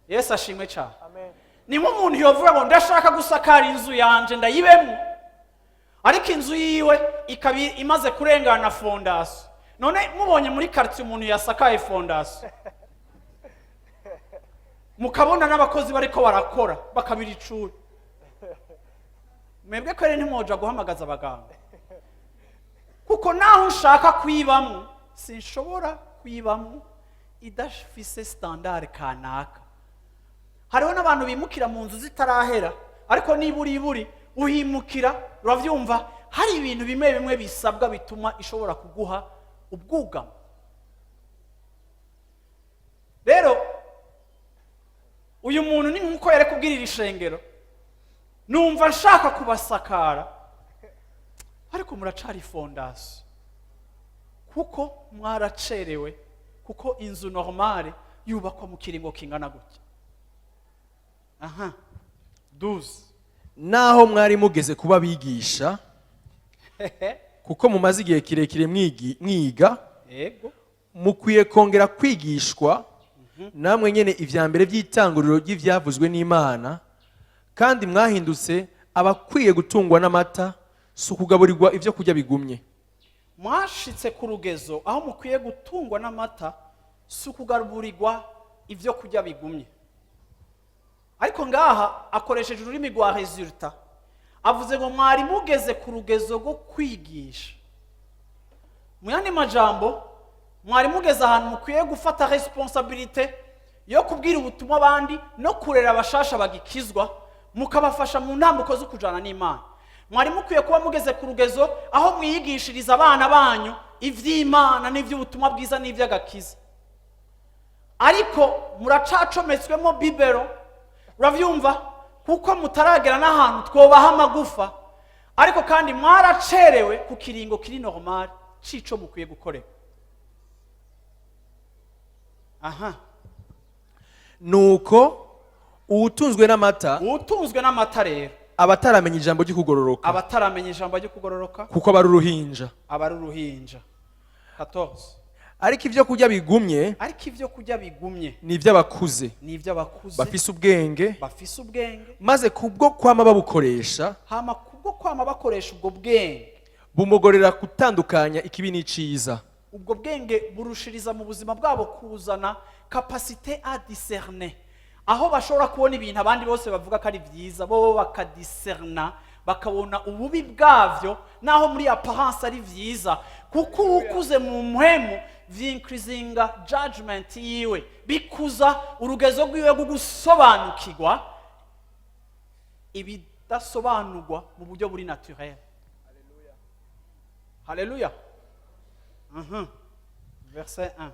Yesu ashimwe cyane. Ni nk'umuntu yovuga ngo ndashaka gusakara inzu yanje ndayibemo, ariko inzu yiwe ikaba imaze kurengana fondation. None mubonye muri quartier umuntu yasakaye fondation, mukabona n'abakozi bariko barakora bakabira icuri, mwebwe kwere ntimwoja guhamagaza abaganga? Kuko naho ushaka kuyibamwo, sinshobora kuyibamwo idafise standard kanaka. Hariho n'abantu bimukira mu nzu zitarahera, ariko niba uri buri uhimukira, urabyumva, hari ibintu bimwe bimwe bisabwa bituma ishobora kuguha ubwugamo. Rero uyu muntu ni nk'uko yari kubwirira ishengero: "Numva nshaka kubasakara, ariko muracari fondation, kuko mwaracerewe, kuko inzu normale yubakwa mu kiringo kingana gutya." Aha, 12. Naho mwari mugeze kuba abigisha, kuko mumaze igihe kirekire mwiga, mukwiye kongera kwigishwa namwe nyene ivya mbere by'itanguriro ry'ivyavuzwe n'Imana, kandi mwahindutse abakwiye gutungwa n'amata, si ukugaburirwa ibyo kurya bigumye. Mwashitse ku rugezo aho mukwiye gutungwa n'amata, si ukugaburirwa ibyo kurya bigumye. Ariko ngaha akoresheje ururimi rwa résultat, avuze ngo mwari mugeze ku rugezo rwo kwigisha. Mu yandi majambo, mwari mugeze ahantu mukwiye gufata responsabilité yo kubwira ubutumwa abandi no kurera abashasha bagikizwa, mukabafasha mu ntambuko zo kujana n'Imana. Mwari mukwiye kuba mugeze ku rugezo aho mwiyigishiriza abana banyu iby'Imana n'iby'ubutumwa bwiza n'iby'agakiza, ariko muracacometswemo biberon, urabyumva, kuko mutaragera n'ahantu twobaha amagufa. Ariko kandi mwaracerewe ku kiringo kiri normal cico mukwiye gukorera. Aha. Nuko uwutunzwe n'amata Uwutunzwe n'amata rero aba ataramenya ijambo ry'ukugororoka, aba ataramenya ijambo ryo kugororoka, kuko aba ari uruhinja. Aba ari uruhinja. 14. Ariko ibyo kurya bigumye Ariko ibyo kurya bigumye ni iby'abakuze, ni iby'abakuze, bafise ubwenge, bafise ubwenge, maze kubwo kwama babukoresha, hama kubwo kwama bakoresha ubwo bwenge, bumugorera gutandukanya ikibi n'iciza. Ubwo bwenge burushiriza mu buzima bwabo kuzana capacité à discerner, aho bashobora kubona ibintu abandi bose bavuga ko ari byiza, bo bakadiscerna, bakabona ububi bwabyo naho muri apparence ari byiza, kuko uwukuze mu mpwemu vyincreasinga judgment yiwe, bikuza urugezo rwiwe rwo gusobanukirwa ibidasobanurwa mu buryo buri naturel. Haleluya. Verset 1.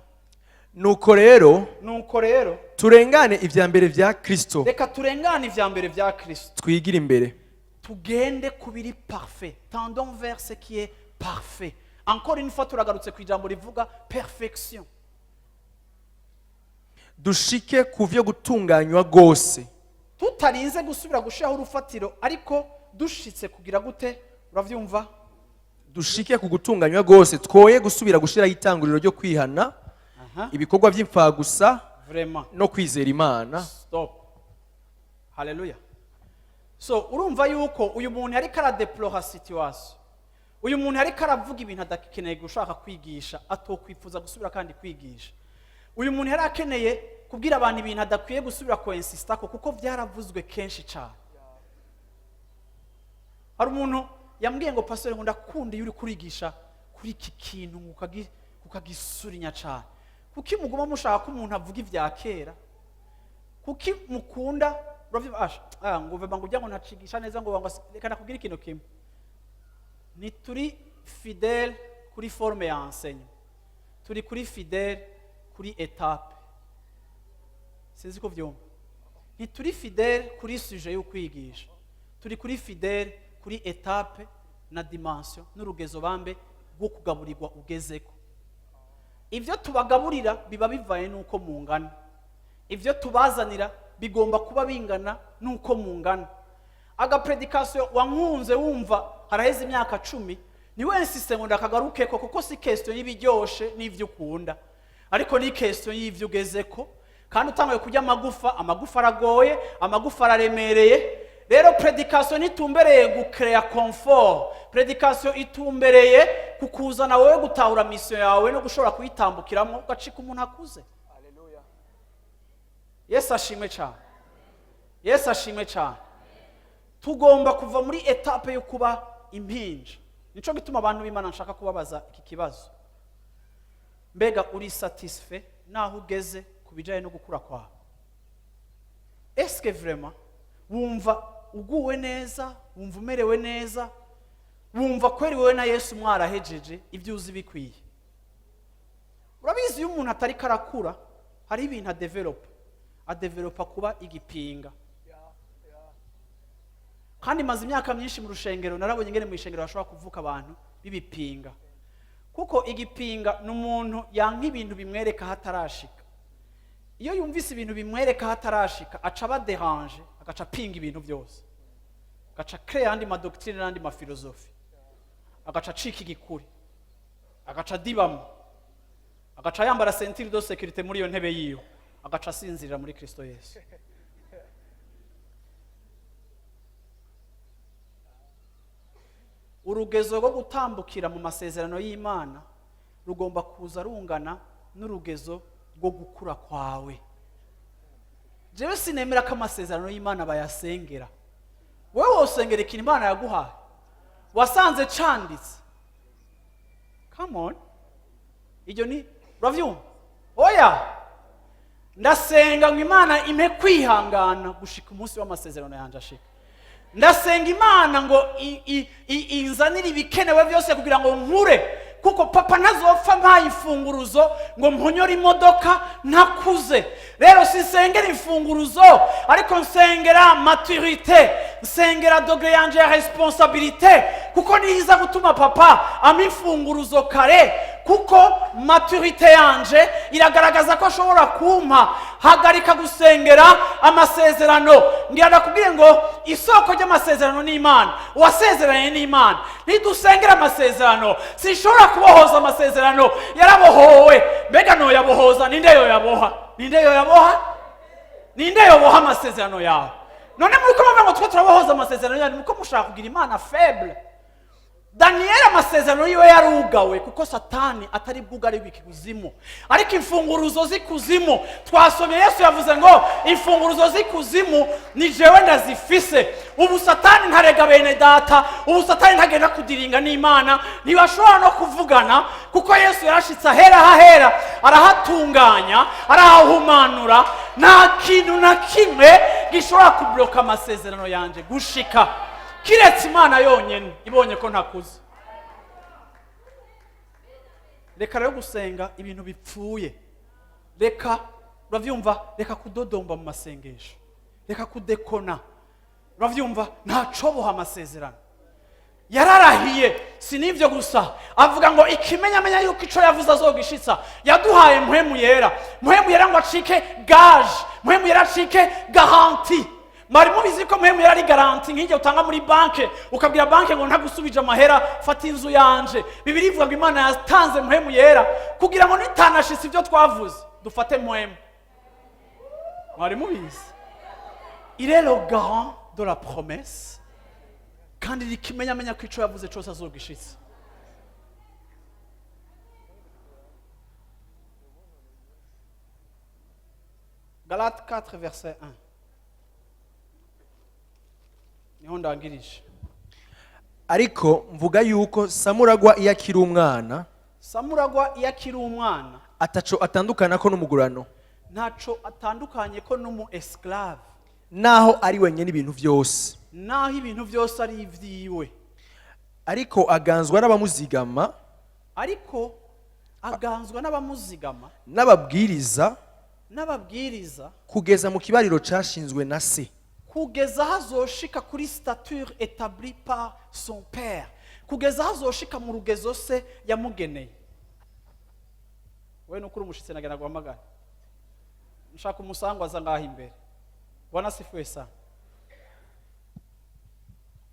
Nuko rero Nuko rero turengane ibya mbere vya Kristo, reka turengane ivya mbere vya Kristo, twigire imbere. Tugende ku biri parfait. Tendons vers ce qui est parfait. Encore une fois turagarutse ku ijambo rivuga perfection. Dushike ku vyo gutunganywa rwose. Tutarinze gusubira gushiraho urufatiro, ariko dushitse kugira gute? Uravyumva? Dushike ku gutunganywa rwose, twoye gusubira gushiraho itanguriro ryo kwihana ibikorwa by'imfagusa Vraiment. no kwizera Imana. Stop. Haleluya. So urumva yuko uyu muntu yariko aradeplora situation. Uyu muntu yariko aravuga ibintu adakeneye gushaka kwigisha, atokwifuza gusubira kandi kwigisha. Uyu muntu yari akeneye kubwira abantu ibintu adakwiye gusubira koinsistako, kuko byaravuzwe kenshi cyane. Hari umuntu yambwiye ngo: "Pastor, ngo ndakunda iyo uri kurigisha kuri iki kintu, ngo ukagisurinya cyane. Kuki muguma mushaka ko umuntu avuga ibya kera? Kuki mukunda?" Uravyumva? Asha, ngo vema, ngo ujya ngo ntacigisha neza, ngo reka nakubwira ikintu kimwe: ntituri fidèle kuri forme ya enseignement, turi kuri fidèle kuri étape. Sinzi ko byumva. Ntituri fidèle kuri sujet yo kwigisha, turi kuri fidèle kuri étape na dimension n'urugezo bambe rwo kugaburirwa ugezeko. Ibyo tubagaburira biba bivaye n'uko mungana, ibyo tubazanira bigomba kuba bingana n'uko mungana. Agaprédication wankunze wumva haraheze imyaka 10, niwe insiste ngo ndakagarukeko, kuko si question y'ibiryoshe n'ibyo ukunda, ariko ni question y'ibyo ugezeko. Kandi utanguye kurya amagufa, amagufa aragoye, amagufa araremereye. Rero prédication ntitumbereye gucréa confort, prédication itumbereye kukuzana wowe gutahura mission yawe no gushobora kuyitambukiramo, ugacika umuntu akuze. Yesu ashimwe cyane, Yesu ashimwe cyane. Tugomba kuva muri étape yo kuba impinja. Nico gituma, abantu b'Imana, nshaka kubabaza iki kibazo: mbega uri satisfait naho ugeze ku bijyanye no gukura kwawe? Est-ce que vraiment wumva uguwe neza, wumva umerewe neza, wumva kweri wowe na Yesu mwarahejeje, ibyo uzi bikwiye? Urabizi, iyo umuntu atari karakura, hari ibintu adevelopa, adevelopa kuba igipinga. Kandi maze imyaka myinshi mu rushengero, narabonye ingene mu ishengero hashobora kuvuka abantu b'ibipinga, kuko igipinga ni umuntu yanka ibintu bimwereka hatarashika. Iyo yumvise ibintu bimwereka hatarashika, aca aba dérangé, agaca apinga ibintu byose, agaca créer andi ma doctrines n'andi ma philosophies, agaca acika igikuri, agaca adibamo, agaca yambara ceinture de sécurité muri iyo ntebe yiwe, agaca asinzirira muri Kristo Yesu. Urugezo rwo gutambukira mu masezerano y'Imana rugomba kuza rungana n'urugezo rwo gukura kwawe. Jewe sinemera ko amasezerano y'Imana bayasengera. Wowe wosengera ikintu Imana yaguhaye wasanze canditse? Come on, iryo ni, uravyumva? Oya, ndasenga ngo Imana impe kwihangana gushika umunsi w'amasezerano yanjye ashika. Ndasenga Imana ngo inzanire ibikenewe byose kugira ngo nkure, kuko papa ntazopfa mpaye imfunguruzo ngo mponyore imodoka ntakuze. Rero sinsengera imfunguruzo, ariko nsengera maturité, nsengera degré yanje ya responsabilité, kuko niza gutuma papa ampa imfunguruzo kare, kuko maturité yanje iragaragaza ko ashobora kumpa. Hagarika gusengera amasezerano. Ngira ndakubwire ngo isoko ry'amasezerano ni Imana, uwasezeranye ni Imana. Ntidusengera amasezerano. Sinshobora kubohoza amasezerano, yarabohowe. Mbega noyabohoza? Ninde yoyaboha? Ninde yoyaboha? Ninde yoboha amasezerano yawe? None muri ko muvuga ngo twe turabohoza amasezerano yawe, muko mushaka kugira Imana faible. Daniyeli amasezerano yiwe yarugawe kuko Satani atari bwugarirwe ikuzimu, ariko imfunguruzo z'ikuzimu, twasomye Yesu yavuze ngo imfunguruzo z'ikuzimu ni jewe ndazifise. Ubu Satani ntarega bene data, ubu Satani ntagenda kudiringa n'Imana, ntibashobora no kuvugana, kuko Yesu yarashitse ahera hahera, arahatunganya, arahahumanura. Nta kintu na kimwe gishobora kubloka amasezerano yanjye gushika, kiretse Imana yonyine ibonye ko ntakuze. Reka rero gusenga ibintu bipfuye. Reka, urabyumva, reka kudodomba mu masengesho, reka kudekona. Urabyumva, ntacoboha amasezerano, yararahiye. Si n'ibyo gusa, avuga ngo ikimenyamenya yuko icyo yavuze azogishitsa, yaduhaye Mpwemu Yera. Mpwemu Yera ngo acike gage, Mpwemu Yera acike garantie. Mwari mubizi ko Mpwemu Yera ari garantie? Nk'igihe utanga muri banke, ukabwira banke ngo ntagusubije amahera, fata inzu yanje. Bibiri ivuga ngo Imana yatanze Mpwemu Yera kugira ngo nitanashitse ibyo twavuze, dufate Mpwemu. Mwari mubizi? Il est le garant de la promesse, kandi rikimenyamenya ko icyo yavuze cyose azogishitse. Galates 4 verset 1, niho ndangirije. Ariko mvuga yuko samuragwa iyo akiri umwana, Samuragwa iyo akiri umwana, ataco atandukana ko n'umugurano, ntaco atandukanye ko n'umu esclave, naho ari wenyine ibintu byose, naho ibintu byose ari ibyiwe, ariko aganzwa n'abamuzigama, ariko aganzwa n'abamuzigama, n'ababwiriza, n'ababwiriza, kugeza mu kibariro cashinzwe na se. Kugeza aho azoshika kuri stature établie par son père, kugeza aho azoshika mu rugezo se yamugeneye. Wowe nukuri umushitsi, nagenda guhamagara, nshaka umusango aza ngaho imbere. Bwana asifiwe sana.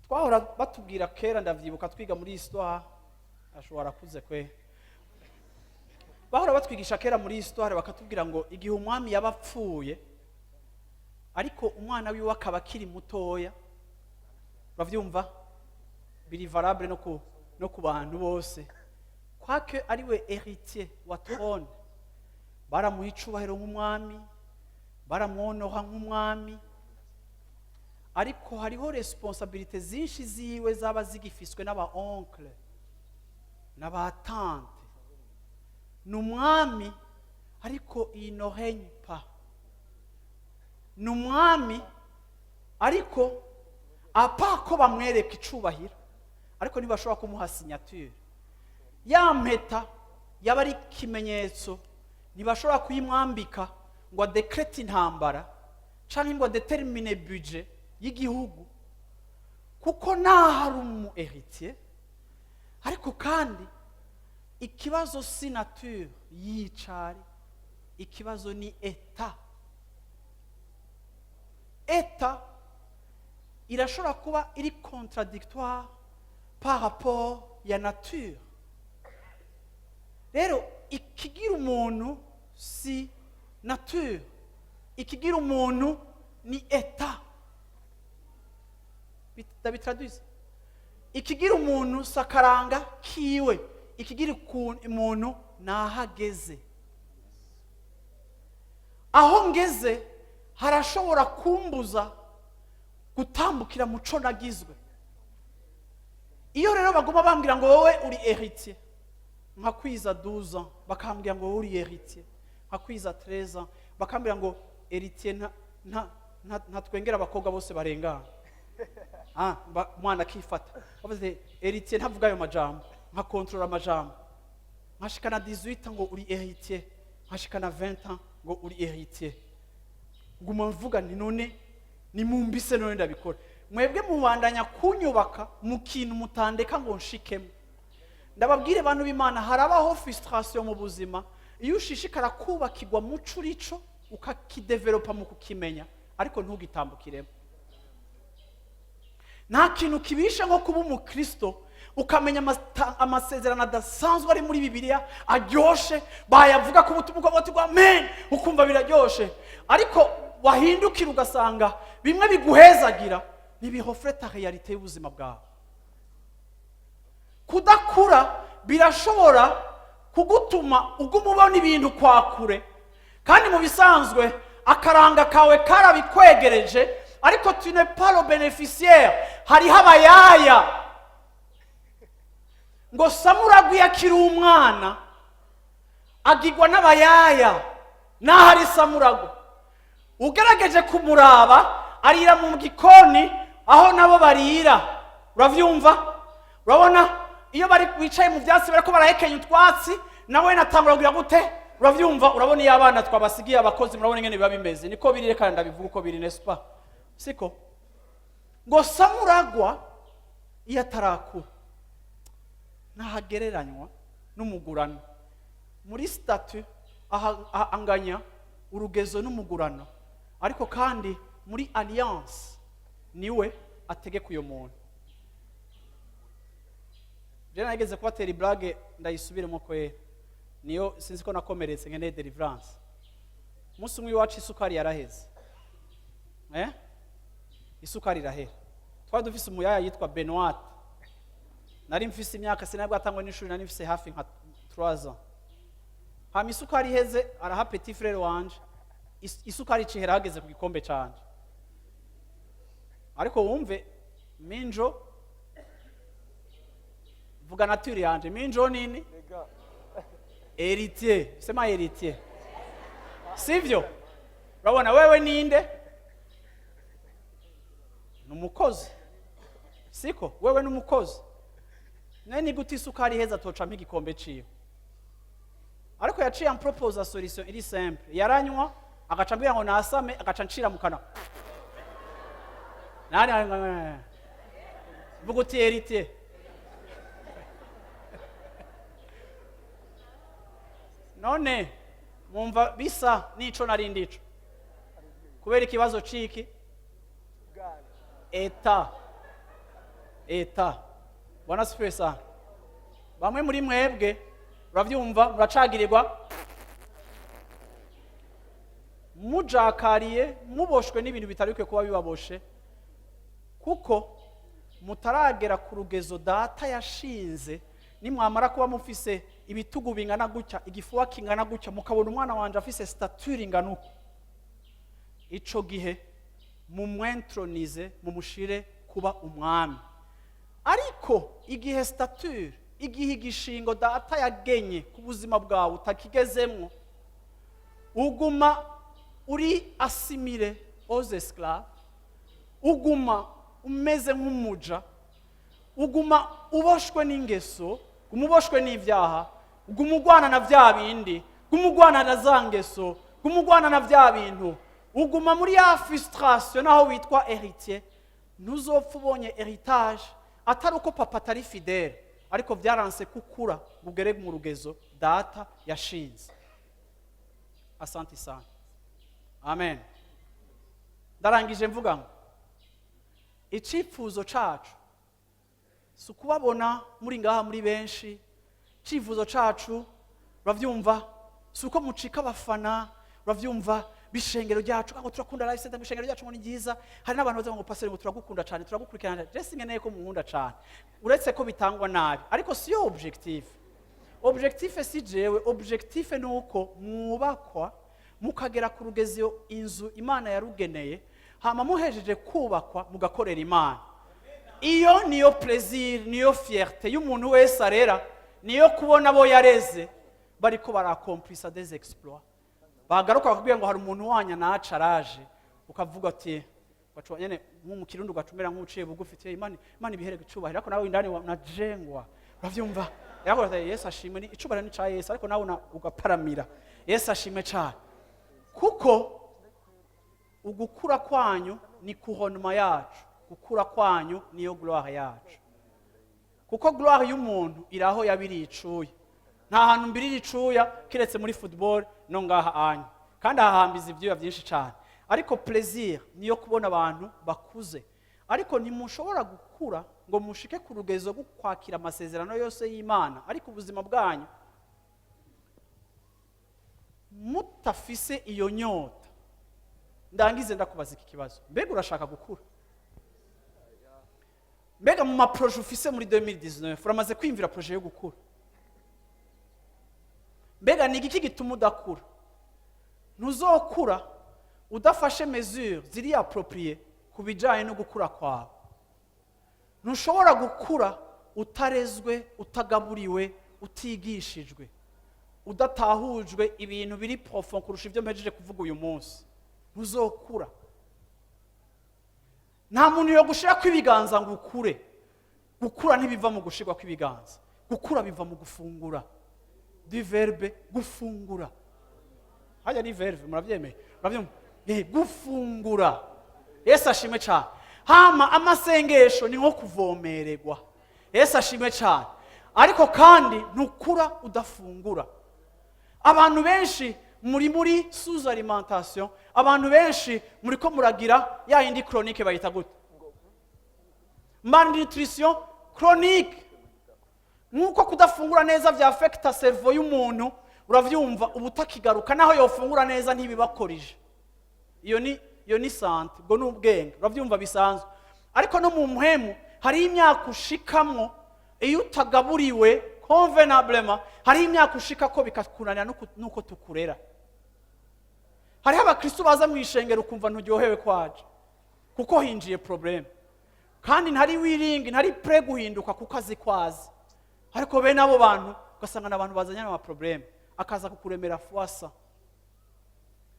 Twahora batubwira kera, ndavyibuka twiga muri histoire, ashobora kuze kwe, bahora batwigisha kera muri histoire, bakatubwira ngo igihe umwami yaba apfuye ariko umwana wiwe akaba akiri mutoya, uravyumva, biri valable no ku bantu bose, quoique ariwe héritier wa trône, baramuha icubahiro nk'umwami, baramwonoha nk'umwami, ariko hariho responsabilités zinshi ziwe zaba zigifiswe n'aba oncle. N'aba tante ni umwami, ariko il ne règne pas. Ni umwami, ariko apa ko bamwereka icubahiro, ariko ntibashobora kumuha signature. Ya mpeta yaba ari ikimenyetso, ntibashobora kuyimwambika ngo adécrète intambara cyangwa ngo adétermine budget y'igihugu, kuko naho ari umu héritier. Ariko kandi ikibazo si nature yicari, ikibazo ni état. État irashobora kuba iri contradictoire par rapport ya nature. Rero ikigira umuntu si nature, ikigira umuntu ni état. Ndabitraduise: ikigira umuntu si akaranga kiwe, ikigira umuntu ni aho ageze. Aho ngeze harashobora kumbuza gutambukira muco nagizwe. Iyo rero baguma bambwira ngo wowe uri héritier, nkakwiza 12 ans bakambwira ngo wowe uri héritier, nkakwiza 13 ans bakambwira ngo héritier ntatwengera abakobwa bose barengana. Ah, umwana akifata, bavuze héritier ntavuga ayo majambo, nkakontorora amajambo, nkashikana 18 ngo uri héritier, nkashikana 20 ans ngo uri héritier. Nguma mvuga nti: "None nimumbise, none ndabikora." Mwebwe mubandanya kunyubaka mu kintu mutandeka ngo nshikemo. Ndababwire, bantu b'Imana, harabaho frustration mu buzima iyo ushishikara kubakirwa muco urico, ukakidevelopa mu kukimenya, ariko ntugitambukiremo. Nta kintu kibisha nko kuba umukristo ukamenya amasezerano adasanzwe ari muri Bibiliya aryoshe, bayavuga ku butumwa ukavuga uti "Amen", ukumva biraryoshe, ariko wahindukira ugasanga bimwe biguhezagira ntibireflète réalité y'ubuzima bwawe. Kudakura birashobora kugutuma uguma ubona ibintu kwa kure, kandi mu bisanzwe akaranga kawe karabikwegereje, ariko tu n'es pas le bénéficiaire. Hariho abayaya. Ngo Samuragwi akiri umwana agirwa n'abayaya, n'aho ari Samuragwa. Ugerageje kumuraba, arira mu gikoni aho nabo barira. Uravyumva? Urabona iyo bari bicaye mu byatsi, bariko barahekenya utwatsi, nawe natangura kugira gute? Uravyumva? Urabona iyo abana twabasigiye abakozi, murabona ingene biba bimeze. Niko biri, reka ndabivuga uko biri, n'est-ce pas? Siko ngo Samuragwa iyo atarakura ntahagereranywa n'umugurano muri statut, anganya urugezo n'umugurano, ariko kandi muri alliance niwe ategeka uyo muntu. Je nageze kubatera iblague, ndayisubiremo kwera, niyo sinzi ko nakomeretse, nkeneye deliverance. Umunsi umwe iwacu isukari yaraheze, eh? Isukari irahera. Twari dufise umuyaya yitwa Benoit. Nari mfise imyaka, sinari bwatangwe n'ishuri, nari mfise hafi nka 3 ans. Hama isukari iheze, araha petit frère wanje. Isukari icihera hageze ku gikombe canje. Ariko wumve minjo, vuga nature yanje, minjo nini? Héritier. Sema héritier. Sivyo? Urabona wewe ninde? Ni umukozi, siko? Wewe ni umukozi. Nawe ni gute isukari iheza tocamo igikombe ciwe? Ariko yaciye amproposa solution iri simple. Yaranywa, agaca ambwira ngo nasame, agaca ncira mu kanwa. Nani? Vuga uti héritier. None mumva bisa n'ico nari ndico kubera ikibazo ciki état. État. Bwana asifiwe sana. Bamwe muri mwebwe, uravyumva, muracagirirwa, mujakariye, muboshwe n'ibintu bitari bikwiye kuba bibaboshe, kuko mutaragera ku rugezo Data yashinze. Nimwamara kuba mufise ibitugu bingana gutya, igifuba kingana gutya, mukabona umwana wanje afise stature ingana uko, ico gihe mumwentronise, mumushire kuba umwami. Ariko igihe stature Igihe igishingo Data yagenye ku buzima bwawe utakigezemwo, uguma uri assimilé aux esclaves, uguma umeze nk'umuja, uguma uboshwe n'ingeso, guma uboshwe n'ibyaha, uguma ugwana na bya bindi, guma ugwana na za ngeso, guma ugwana na bya bintu, uguma muri ya frustration. Naho witwa héritier, ntuzopfa ubonye héritage, atari uko papa atari fidèle, ariko byaranse kukura ngo ugere mu rugezo Data yashinze. Asante sana, amen. Ndarangije mvuga ngo icyifuzo cacu si ukubabona muri ngaha muri benshi. Icyifuzo cacu, urabyumva, si uko mucika abafana, urabyumva, b'ishengero ryacu, ngo turakunda Life Center, ngo ishengero ryacu ngo ni ryiza. Hari n'abantu bavuga ngo: "Pastor, ngo turagukunda cyane, turagukurikirana." Je sinkeneye ko munkunda cyane, uretse ko bitangwa nabi, ariko siyo objectif. Objectif si jewe, objectif ni uko mwubakwa mukagera ku rugezo inzu Imana yarugeneye, hama muhejeje kubakwa mugakorera Imana. Iyo niyo plaisir, niyo fierté y'umuntu wese arera, niyo kubona abo yareze bariko barakomplisa des exploits, bagaruka bakubwira ngo hari umuntu wanyu naca araje, ukavuga ati ugaca nyene nko mu Kirundi ugacumera nk'uciye bugufi uti: "Imana, Imana ibihere icubahiro." Ariko nawe indani unajengwa, uravyumva? Yakoze ati: "Yesu ashimwe." Ni icubahiro ni ca Yesu, ariko nawe ugaparamira. Yesu ashimwe cane, kuko ugukura kwanyu ni couronnement yacu, gukura kwanyu niyo gloire yacu, kuko gloire y'umuntu iri aho yabiriye icuya. Nta hantu mbirira icuya kiretse muri football no ngaha anya, kandi ahahambiza ibyuya byinshi cyane. Ariko plaisir niyo kubona abantu bakuze. Ariko ntimushobora gukura ngo mushike ku rugezo rwo kwakira amasezerano yose y'Imana, ariko ubuzima bwanyu mutafise iyo nyota. Ndangize ndakubaza iki kibazo: mbega urashaka gukura? Mbega mu ma projets ufise muri 2019 uramaze kwiyumvira projet yo gukura? Mbega ni igiki gituma udakura? Ntuzokura udafashe mesure ziri appropriées ku bijyanye no gukura kwawe. Ntushobora gukura utarezwe, utagaburiwe, utigishijwe, udatahujwe ibintu biri profond kurusha ibyo mpejeje kuvuga uyu munsi. Ntuzokura. Nta muntu yo gushira kw'ibiganza ngo ukure. Gukura ntibiva mu gushirwa kw'ibiganza, gukura biva mu gufungura, du verbe gufungura. Hajya ni verbe, murabyemeye? Murabyumva? Gufungura. Yesu ashimwe cyane. Hama amasengesho ni nko kuvomererwa. Yesu ashimwe cyane. Ariko kandi ntukura udafungura. Abantu benshi muri sous alimentation, abantu benshi muri ko muragira ya yindi chronique, bayita gute? Malnutrition chronique. Nk'uko kudafungura neza byafekita cerveau y'umuntu, uravyumva, uba utakigaruka. Naho yofungura neza ntibibakorije. Iyo ni santé, ubwo ni ubwenge, uravyumva, bisanzwe. Ariko no mu mpwemu hariho imyaka ushikamwo iyo utagaburiwe convenablement, hariho imyaka ushika ko bikakunanira nuko tukurera. Hariho abakristo baza mu ishengero ukumva nturyohewe kwaje, kuko hinjiye problème, kandi ntari willing, ntari prêt guhinduka, kuko azi kwazi. Ariko bene abo bantu ugasanga ni abantu bazanye ama problèmes, akaza kukuremera fuasa.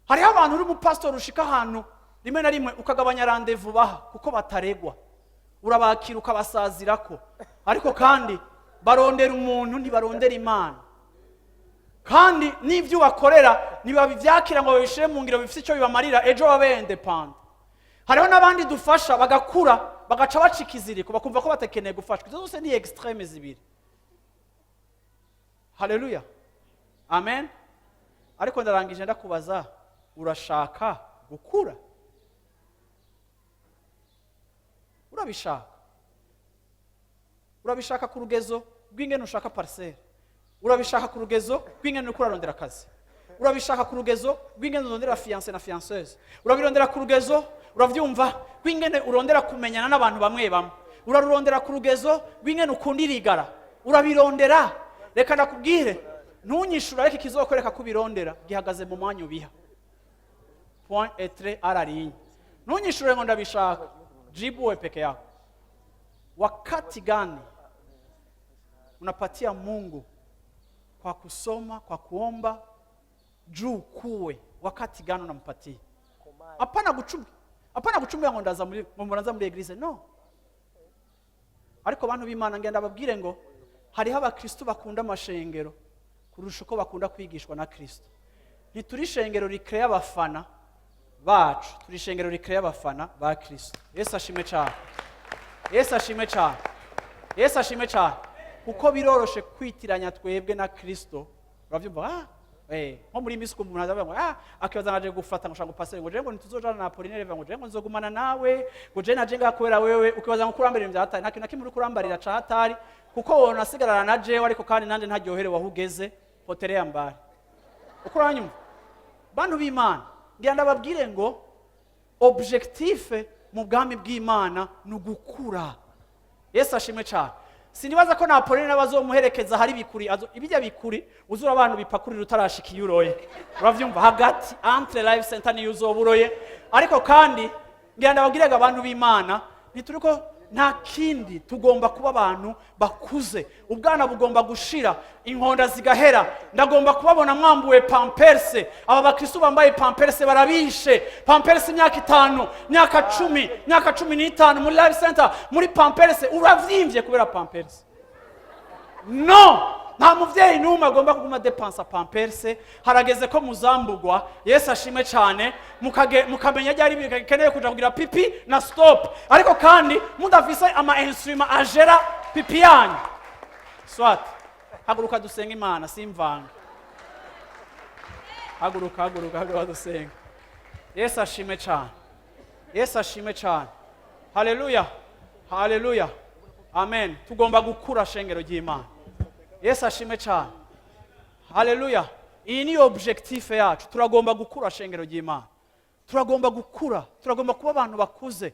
Hariho abantu uri umupasitori ushika ahantu rimwe na rimwe ukagabanya rendez-vous baha, kuko bataregwa, urabakira ukabasazirako, ariko kandi barondera umuntu, ntibarondera Imana. Kandi n'ibyo ubakorera ntibabivyakira ngo babishire mu ngiro bifite icyo bibamarira ejo babe indépendants. Hariho n'abandi dufasha bagakura, bagaca bacika iziriko, bakumva ko batakeneye gufashwa. Izo zose ni extrêmes zibiri. Haleluya, amen. Ariko ndarangije ndakubaza: urashaka gukura? Urabishaka? Urabishaka ku rugezo rw'ingene ushaka parcelle? Urabishaka ku rugezo rw'ingene uriko urarondera akazi? Urabishaka ku rugezo rw'ingene urondera fiancé na fianceuse? Urabirondera ku rugezo, uravyumva, rw'ingene urondera kumenyana n'abantu bamwe bamwe? Urarurondera ku rugezo rw'ingene ukunda irigara? Urabirondera? Reka ndakubwire, ntunyishure, ariko ikizokwereka ko ubirondera gihagaze mu mwanya ubiha. Point et trait à la ligne. Ntunyishure ngo ndabishaka, jibu wewe peke yako. Wakati gani unapenda kuishi na watu? Unapatia Mungu kwa kusoma, kwa kuomba, juu kuwe wakati gani unampatia? Hapana gucumbi, hapana gucumbira ngo ndaza muri, ngo muraza muri église, no. Ariko bantu b'Imana, ngenda babwire ngo hariho abakristo bakunda amashengero kurusha uko bakunda kwigishwa na Kristo. Ntituri ishengero rikreya abafana bacu, turi ishengero rikreya abafana ba Kristo. Yesu ashimwe cyane, Yesu ashimwe cyane, Yesu ashimwe cyane. Kuko biroroshe kwitiranya twebwe na Kristo, urabyumva? Nko muri misi umuntu azavuga ngo akibaza naje gufata ngo ushaka pastor, ngo je ngo ntituzojana na Apollinaire, ngo je ngo nzogumana nawe, ngo je naje ngakorera wewe. Ukibaza ngo kurambarira ibya hatari. Nta kintu na kimwe uri kurambarira ca hatari, kuko wowe nasigarana na jewe, ariko kandi nanje ntaryoherewe aho ugeze potelea mbali. Uko uranyumva, bantu b'Imana, ngira ndababwire ngo objectif mu bwami bw'Imana ni ugukura. Yesu ashimwe cyane. Sinibaza ko na Apollinaire n'abazomuherekeza hari bikuri ibijya bikuri uzura abantu bipakurira utarashika iyo uroye, uravyumva? Hagati entre Life Center niyo uzoba uroye. Ariko kandi ngira ndababwire ngo abantu b'Imana, ntituriko nta kindi, tugomba kuba abantu bakuze. Ubwana bugomba gushira, inkonda zigahera. Ndagomba kubabona mwambuwe pampers. Aba bakristo bambaye pampers barabishe. Pampers imyaka 5, imyaka 10, imyaka 15 muri Life Center muri pampers, uravyimbye kubera pampers. No, nta muvyeyi n'umwe agomba kuguma depansa pampers. Harageze ko muzambugwa. Yesu ashimwe cyane. Mukamenya ryari bikeneye kuja kugira pipi na stop, ariko kandi mudafise ama instrument agera pipi yanyu. Swat, haguruka dusenga Imana, simvanga. Haguruka, haguruka, haguruka dusenga. Yesu ashimwe cyane, Yesu ashimwe cyane. Haleluya, haleluya, amen. Tugomba gukura, shengero ry'Imana. Yesu ashimwe cyane, haleluya. Iyi ni objectif yacu. Turagomba gukura, shengero ry'Imana. Turagomba gukura, turagomba kuba abantu bakuze.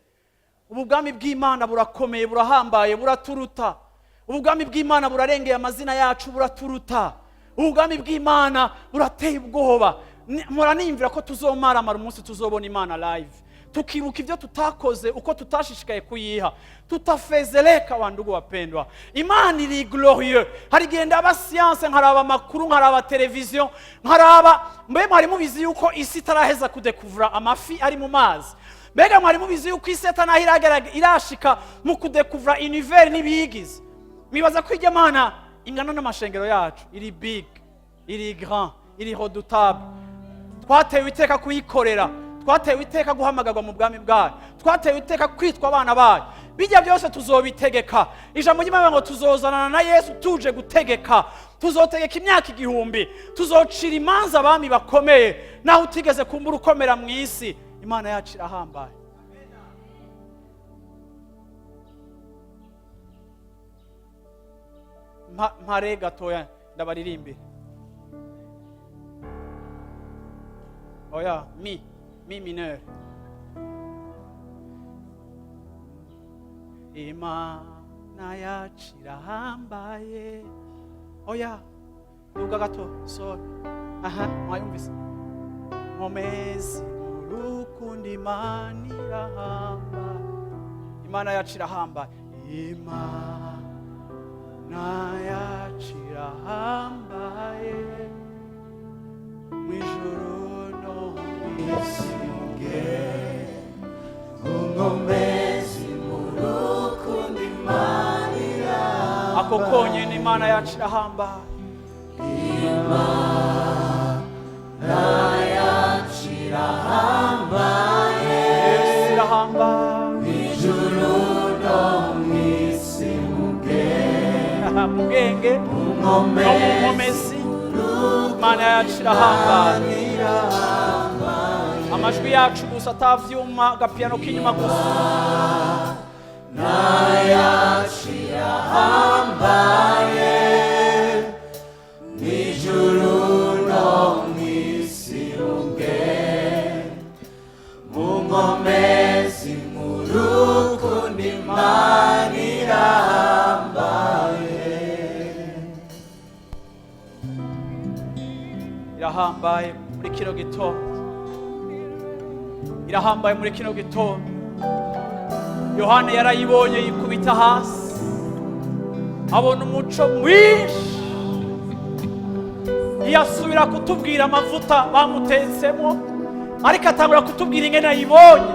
Ubu bwami bw'Imana burakomeye, burahambaye, buraturuta. Ubu bwami bw'Imana burarengeye amazina yacu, buraturuta. Ubu bwami bw'Imana burateye ubwoba. Muraniyumvira ko tuzomaramara umunsi tuzobona Imana live, tukibuka ibyo tutakoze, uko tutashishikaye kuyiha, tutafezeleka. Wandugu wapendwa, Imana iri glorieux. Hari igihe ndaba science, nkaraba amakuru, nkaraba televiziyo, nkaraba mbe mwari mubizi yuko isi itaraheza kudekuvura amafi ari mu mazi? Mbega mwari mubizi yuko isi atanaho irashika mu kudekuvura univers n'ibiyigize? Mwibaza ko ijya Mana ingana n'amashengero yacu? Iri big, iri grand, iri redoutable. Twatewe iteka kuyikorera, twatewe iteka guhamagarwa mu bwami bwayo, twatewe iteka kwitwa abana bayo. Bijya byose tuzobitegeka. Ijambo ry'Imana ngo tuzozanana na Yesu tuje gutegeka, tuzotegeka imyaka 1000, tuzocira imanza abami bakomeye. Naho utigeze kumbura ukomera mu isi, Imana yacu irahambaye. Mpare gatoya ndabaririmbire. Oya, mi, mi mineur. Imana yacu irahambaye. Oya, duga gato, sol. Aha, mwayumvise? Nkomezi urukundo, Imana irahambaye, Imana yacu irahambaye, Imana yacu irahambaye mu ijuru no mu isi. Unkomezi mu rukundo, Imana irahambaye. Ako konyine, Imana yacu irahambaye. Imana yacu irahambaye. Yesu irahambaye. Ijuru no mu isi mu bwenge no mu nkomezi, Imana yacu irahambaye. Amajwi yacu gusa, atavyuma, agapiyano k'inyuma gusa. Yacu irahambaye ijuru no mu isi mu nkomezi mu rukundo, Imana irahambaye. Irahambaye muri kino gitondo, irahambaye muri kino gitondo. Yohana yarayibonye yikubita hasi. Abona umuco mwinshi. Ntiyasubira kutubwira amavuta bamutetsemo, ariko atangura kutubwira ingene ayibonye.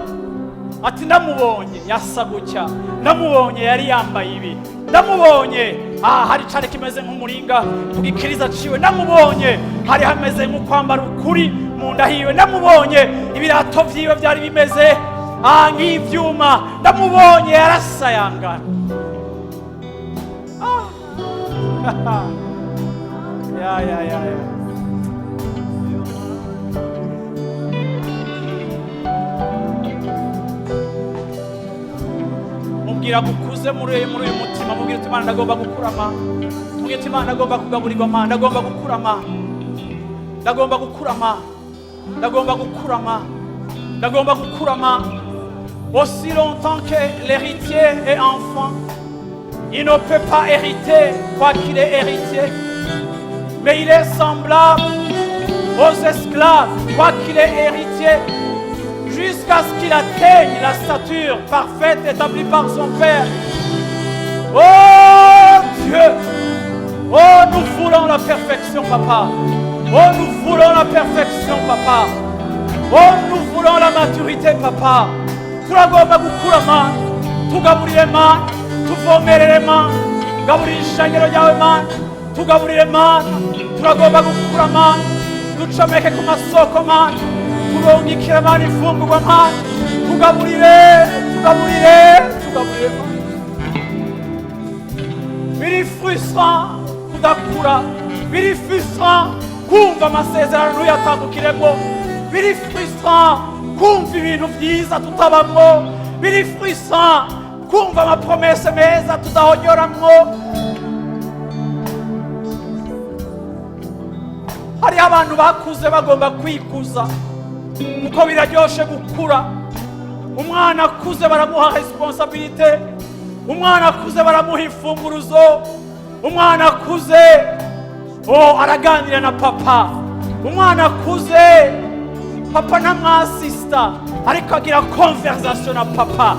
Ati: "Ndamubonye yasa gutya, ndamubonye yari yambaye ibi, ndamubonye aha hari cari kimeze nk'umuringa ku gikiriza ciwe, ndamubonye hari hameze nk'ukwambara ukuri mu nda hiwe, ndamubonye ibirato vyiwe byari bimeze nk'ivyuma, ndamubonye yarasayangana." Ah. Ya ya ya ya. Mubwira gukuze muri uyu mutima. Mubwira uti: "Imana, ndagomba gukura ma." Mubwira uti: "Imana, ndagomba kugaburirwa ma, ndagomba gukura ma, ndagomba gukura ma, ndagomba gukura ma, ndagomba gukura ma." Aussi longtemps que l'héritier est enfant, il ne peut pas hériter, quoiqu'il est héritier, mais il est semblable aux esclaves, quoiqu'il est héritier, jusqu'à ce qu'il atteigne la stature parfaite établie par son Père. Oh Dieu, oh, nous voulons la perfection, Papa. Oh, nous voulons la perfection, Papa. Oh, nous voulons la maturité, Papa. Turagomba gukura Mana, tugaburire Mana, tuvomerere Mana, gaburire ishengero ryawe Mana, tugaburire Mana. Turagomba gukura Mana, ducomeke ku masoko Mana, turungikire Mana imfungurwa Mana, tugaburire, tugaburire, tugaburire Mana. Biri frustrant kudakura, biri frustrant kumva amasezerano ntuyatandukiremo, biri frustrant kumva ibintu byiza tutabamwo, biri frustrant kumva ama promesses meza tudahonyoramwo. Hariho abantu bakuze bagomba kwikuza, kuko biraryoshe gukura. Umwana akuze baramuha responsabilité, umwana akuze baramuha imfunguruzo, umwana akuze, oh, araganira na papa. Umwana akuze, papa ntamwasista, ariko agira conversation na papa,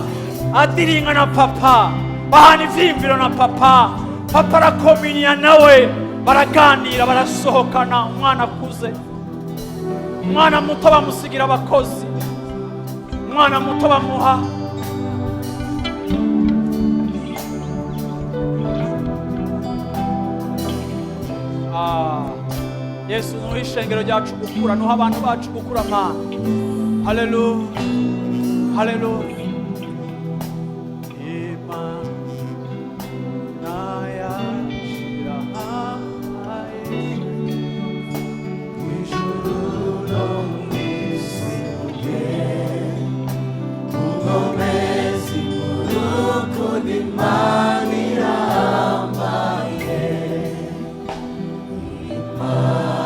adiringa na papa, bahana ivyiyumviro na papa, papa arakominiya nawe, baraganira, barasohokana. Umwana akuze. Umwana muto bamusigira abakozi, umwana muto bamuha. Ah, Yesu, nuha ishengero ryacu gukura, nuha abantu bacu gukura Mana. Haleluya, haleluya. Imana yacu irahambaye. Ijuru no mu isi, mukomezi mu rukundo, Imana irambaye. Imana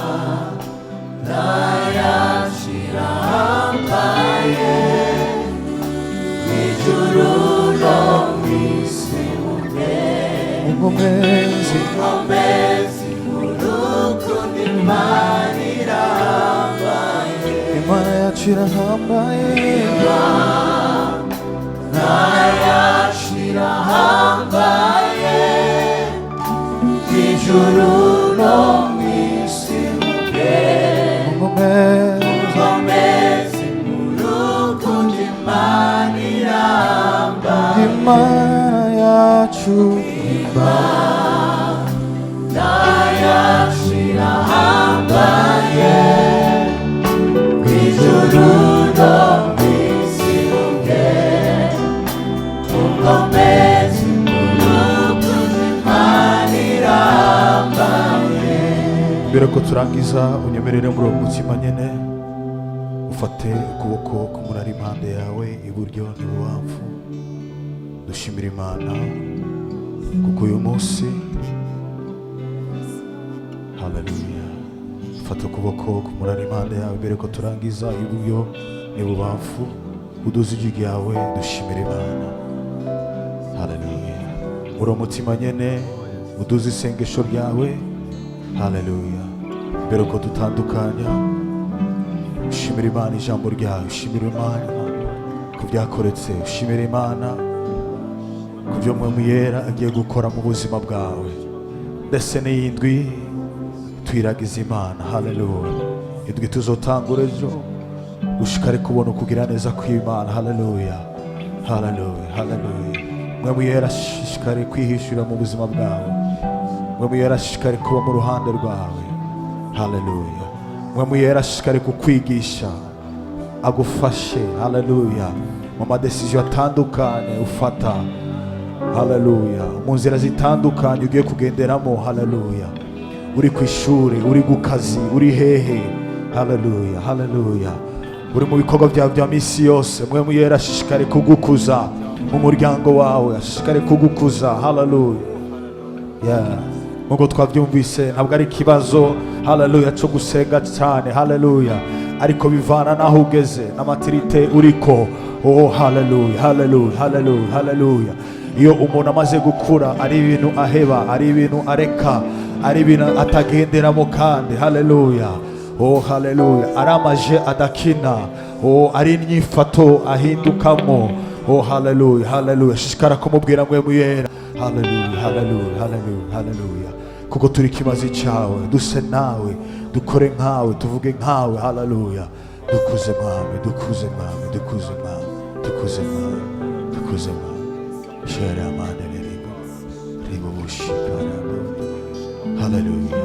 yacu irahambaye. Ijuru no mu isi, Inkomezi. Mukomezi mu rukundo, Imana irambaye. Imana yacu irahambaye. Imana yacu irahambaye. Ijuru no mu isi, Inkomezi. Mukomezi mu rukundo, Imana irambaye. Imana yacu. Imana yacu irahambaye. Ijuru no mu isi, mukomezi mu rukundo, Imana irambaye. Mbere ko turangiza, unyemerere muri uwo mutima nyene ufate ukuboko k'umuntu ari impande yawe, iburyo n'ibubamfu. Dushimire Imana kuko uyu munsi, haleluya. Fata ukuboko k'umuntu ari impande yawe mbere ko turangiza, iburyo n'ibubamfu, uduze ijwi ryawe, dushimire Imana. Haleluya. Muri uwo mutima nyene uduze isengesho ryawe. Haleluya. Mbere ko dutandukanya, ushimira Imana ijambo ryawe, ushimira Imana ku byakoretse, ushimira Imana. Ku byo Mpwemu Yera agiye gukora mu buzima bwawe, ndetse n'iyindwi twiragiza Imana. Haleluya! Indwi tuzotangura ejo, ushikare kubona ukugira neza kw'Imana. Haleluya, haleluya, haleluya! Mpwemu Yera ashishikare kwihishura mu buzima bwawe. Mpwemu Yera ashishikare kuba mu ruhande rwawe. Haleluya! Mpwemu Yera ashishikare kukwigisha, agufashe, haleluya, mu ma décisions atandukanye ufata, haleluya, mu nzira zitandukanye ugiye kugenderamo. Haleluya! Uri ku ishuri, uri ku kazi, uri hehe, haleluya, haleluya, uri mu bikorwa byawe bya misi yose, Mpwemu Yera ashishikare kugukuza. Mu muryango wawe ashishikare kugukuza. Haleluya! Yeah. Nkuko twabyumvise, ntabwo ari ikibazo, haleluya, cyo gusenga cyane, haleluya, ariko bivana n'aho ugeze na maturité uriko. Oh, haleluya, haleluya, haleluya, haleluya! Iyo umuntu amaze gukura, ari ibintu aheba, ari ibintu areka, ari ibintu atagenderamo kandi, haleluya, oh haleluya, ari amaje adakina, oh, ari inyifato ahindukamo. Oh haleluya, haleluya! Shishikara kumubwira Mpwemu Yera. Haleluya, haleluya, haleluya, haleluya! Kuko turi ikimazi cyawe, duse nawe, dukore nkawe, tuvuge nkawe. Haleluya! Dukuze Mwami, dukuze Mwami, dukuze Mwami, dukuze Mwami, dukuze Mwami. Shere amande ribo ribo bushikara. Haleluya!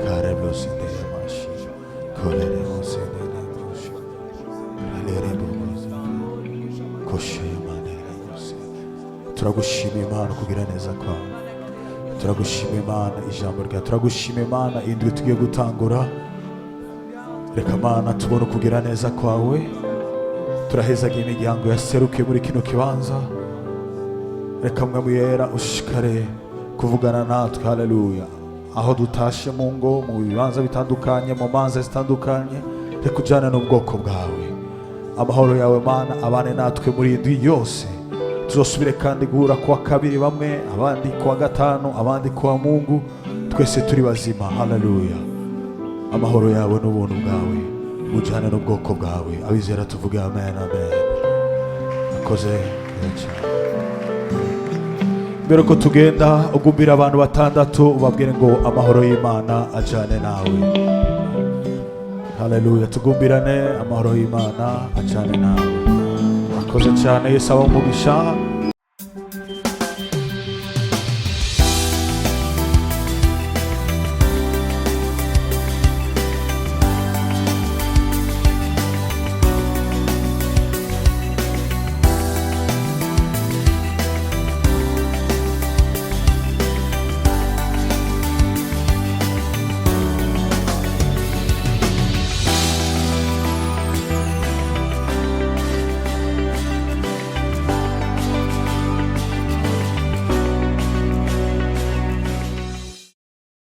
Karebo sinde mashi kolere sinde mashi kalere bo koshe amande ribo. Turagushima Imana kugira neza kwawe, turagushima Imana ijambo ryawe, turagushima Imana indwi tugiye gutangura. Reka Mana tubone ukugira neza kwawe. Turahezaga imiryango yaserukiye muri kino kibanza. Reka Mpwemu Yera ushishikare kuvugana natwe. Haleluya! Aho dutashe mu ngo, mu bibanza bitandukanye, mu manza zitandukanye, reka ujyane n'ubwoko bwawe. Amahoro yawe Mana abane natwe muri iyi ndwi yose. Tuzosubire kandi guhura kuwa kabiri bamwe, abandi kuwa gatanu, abandi kuwa Mungu, twese turi bazima. Haleluya! Amahoro yawe n'ubuntu bwawe bujyane n'ubwoko bwawe. Abizera tuvuge amen, amen. Akoze neza cyane. Mbere ko tugenda, ugumbira abantu batandatu, ubabwire ngo amahoro y'Imana ajyane nawe. Haleluya! Tugumbirane, amahoro y'Imana ajyane nawe. Akoze cyane. Yesu abahe umugisha.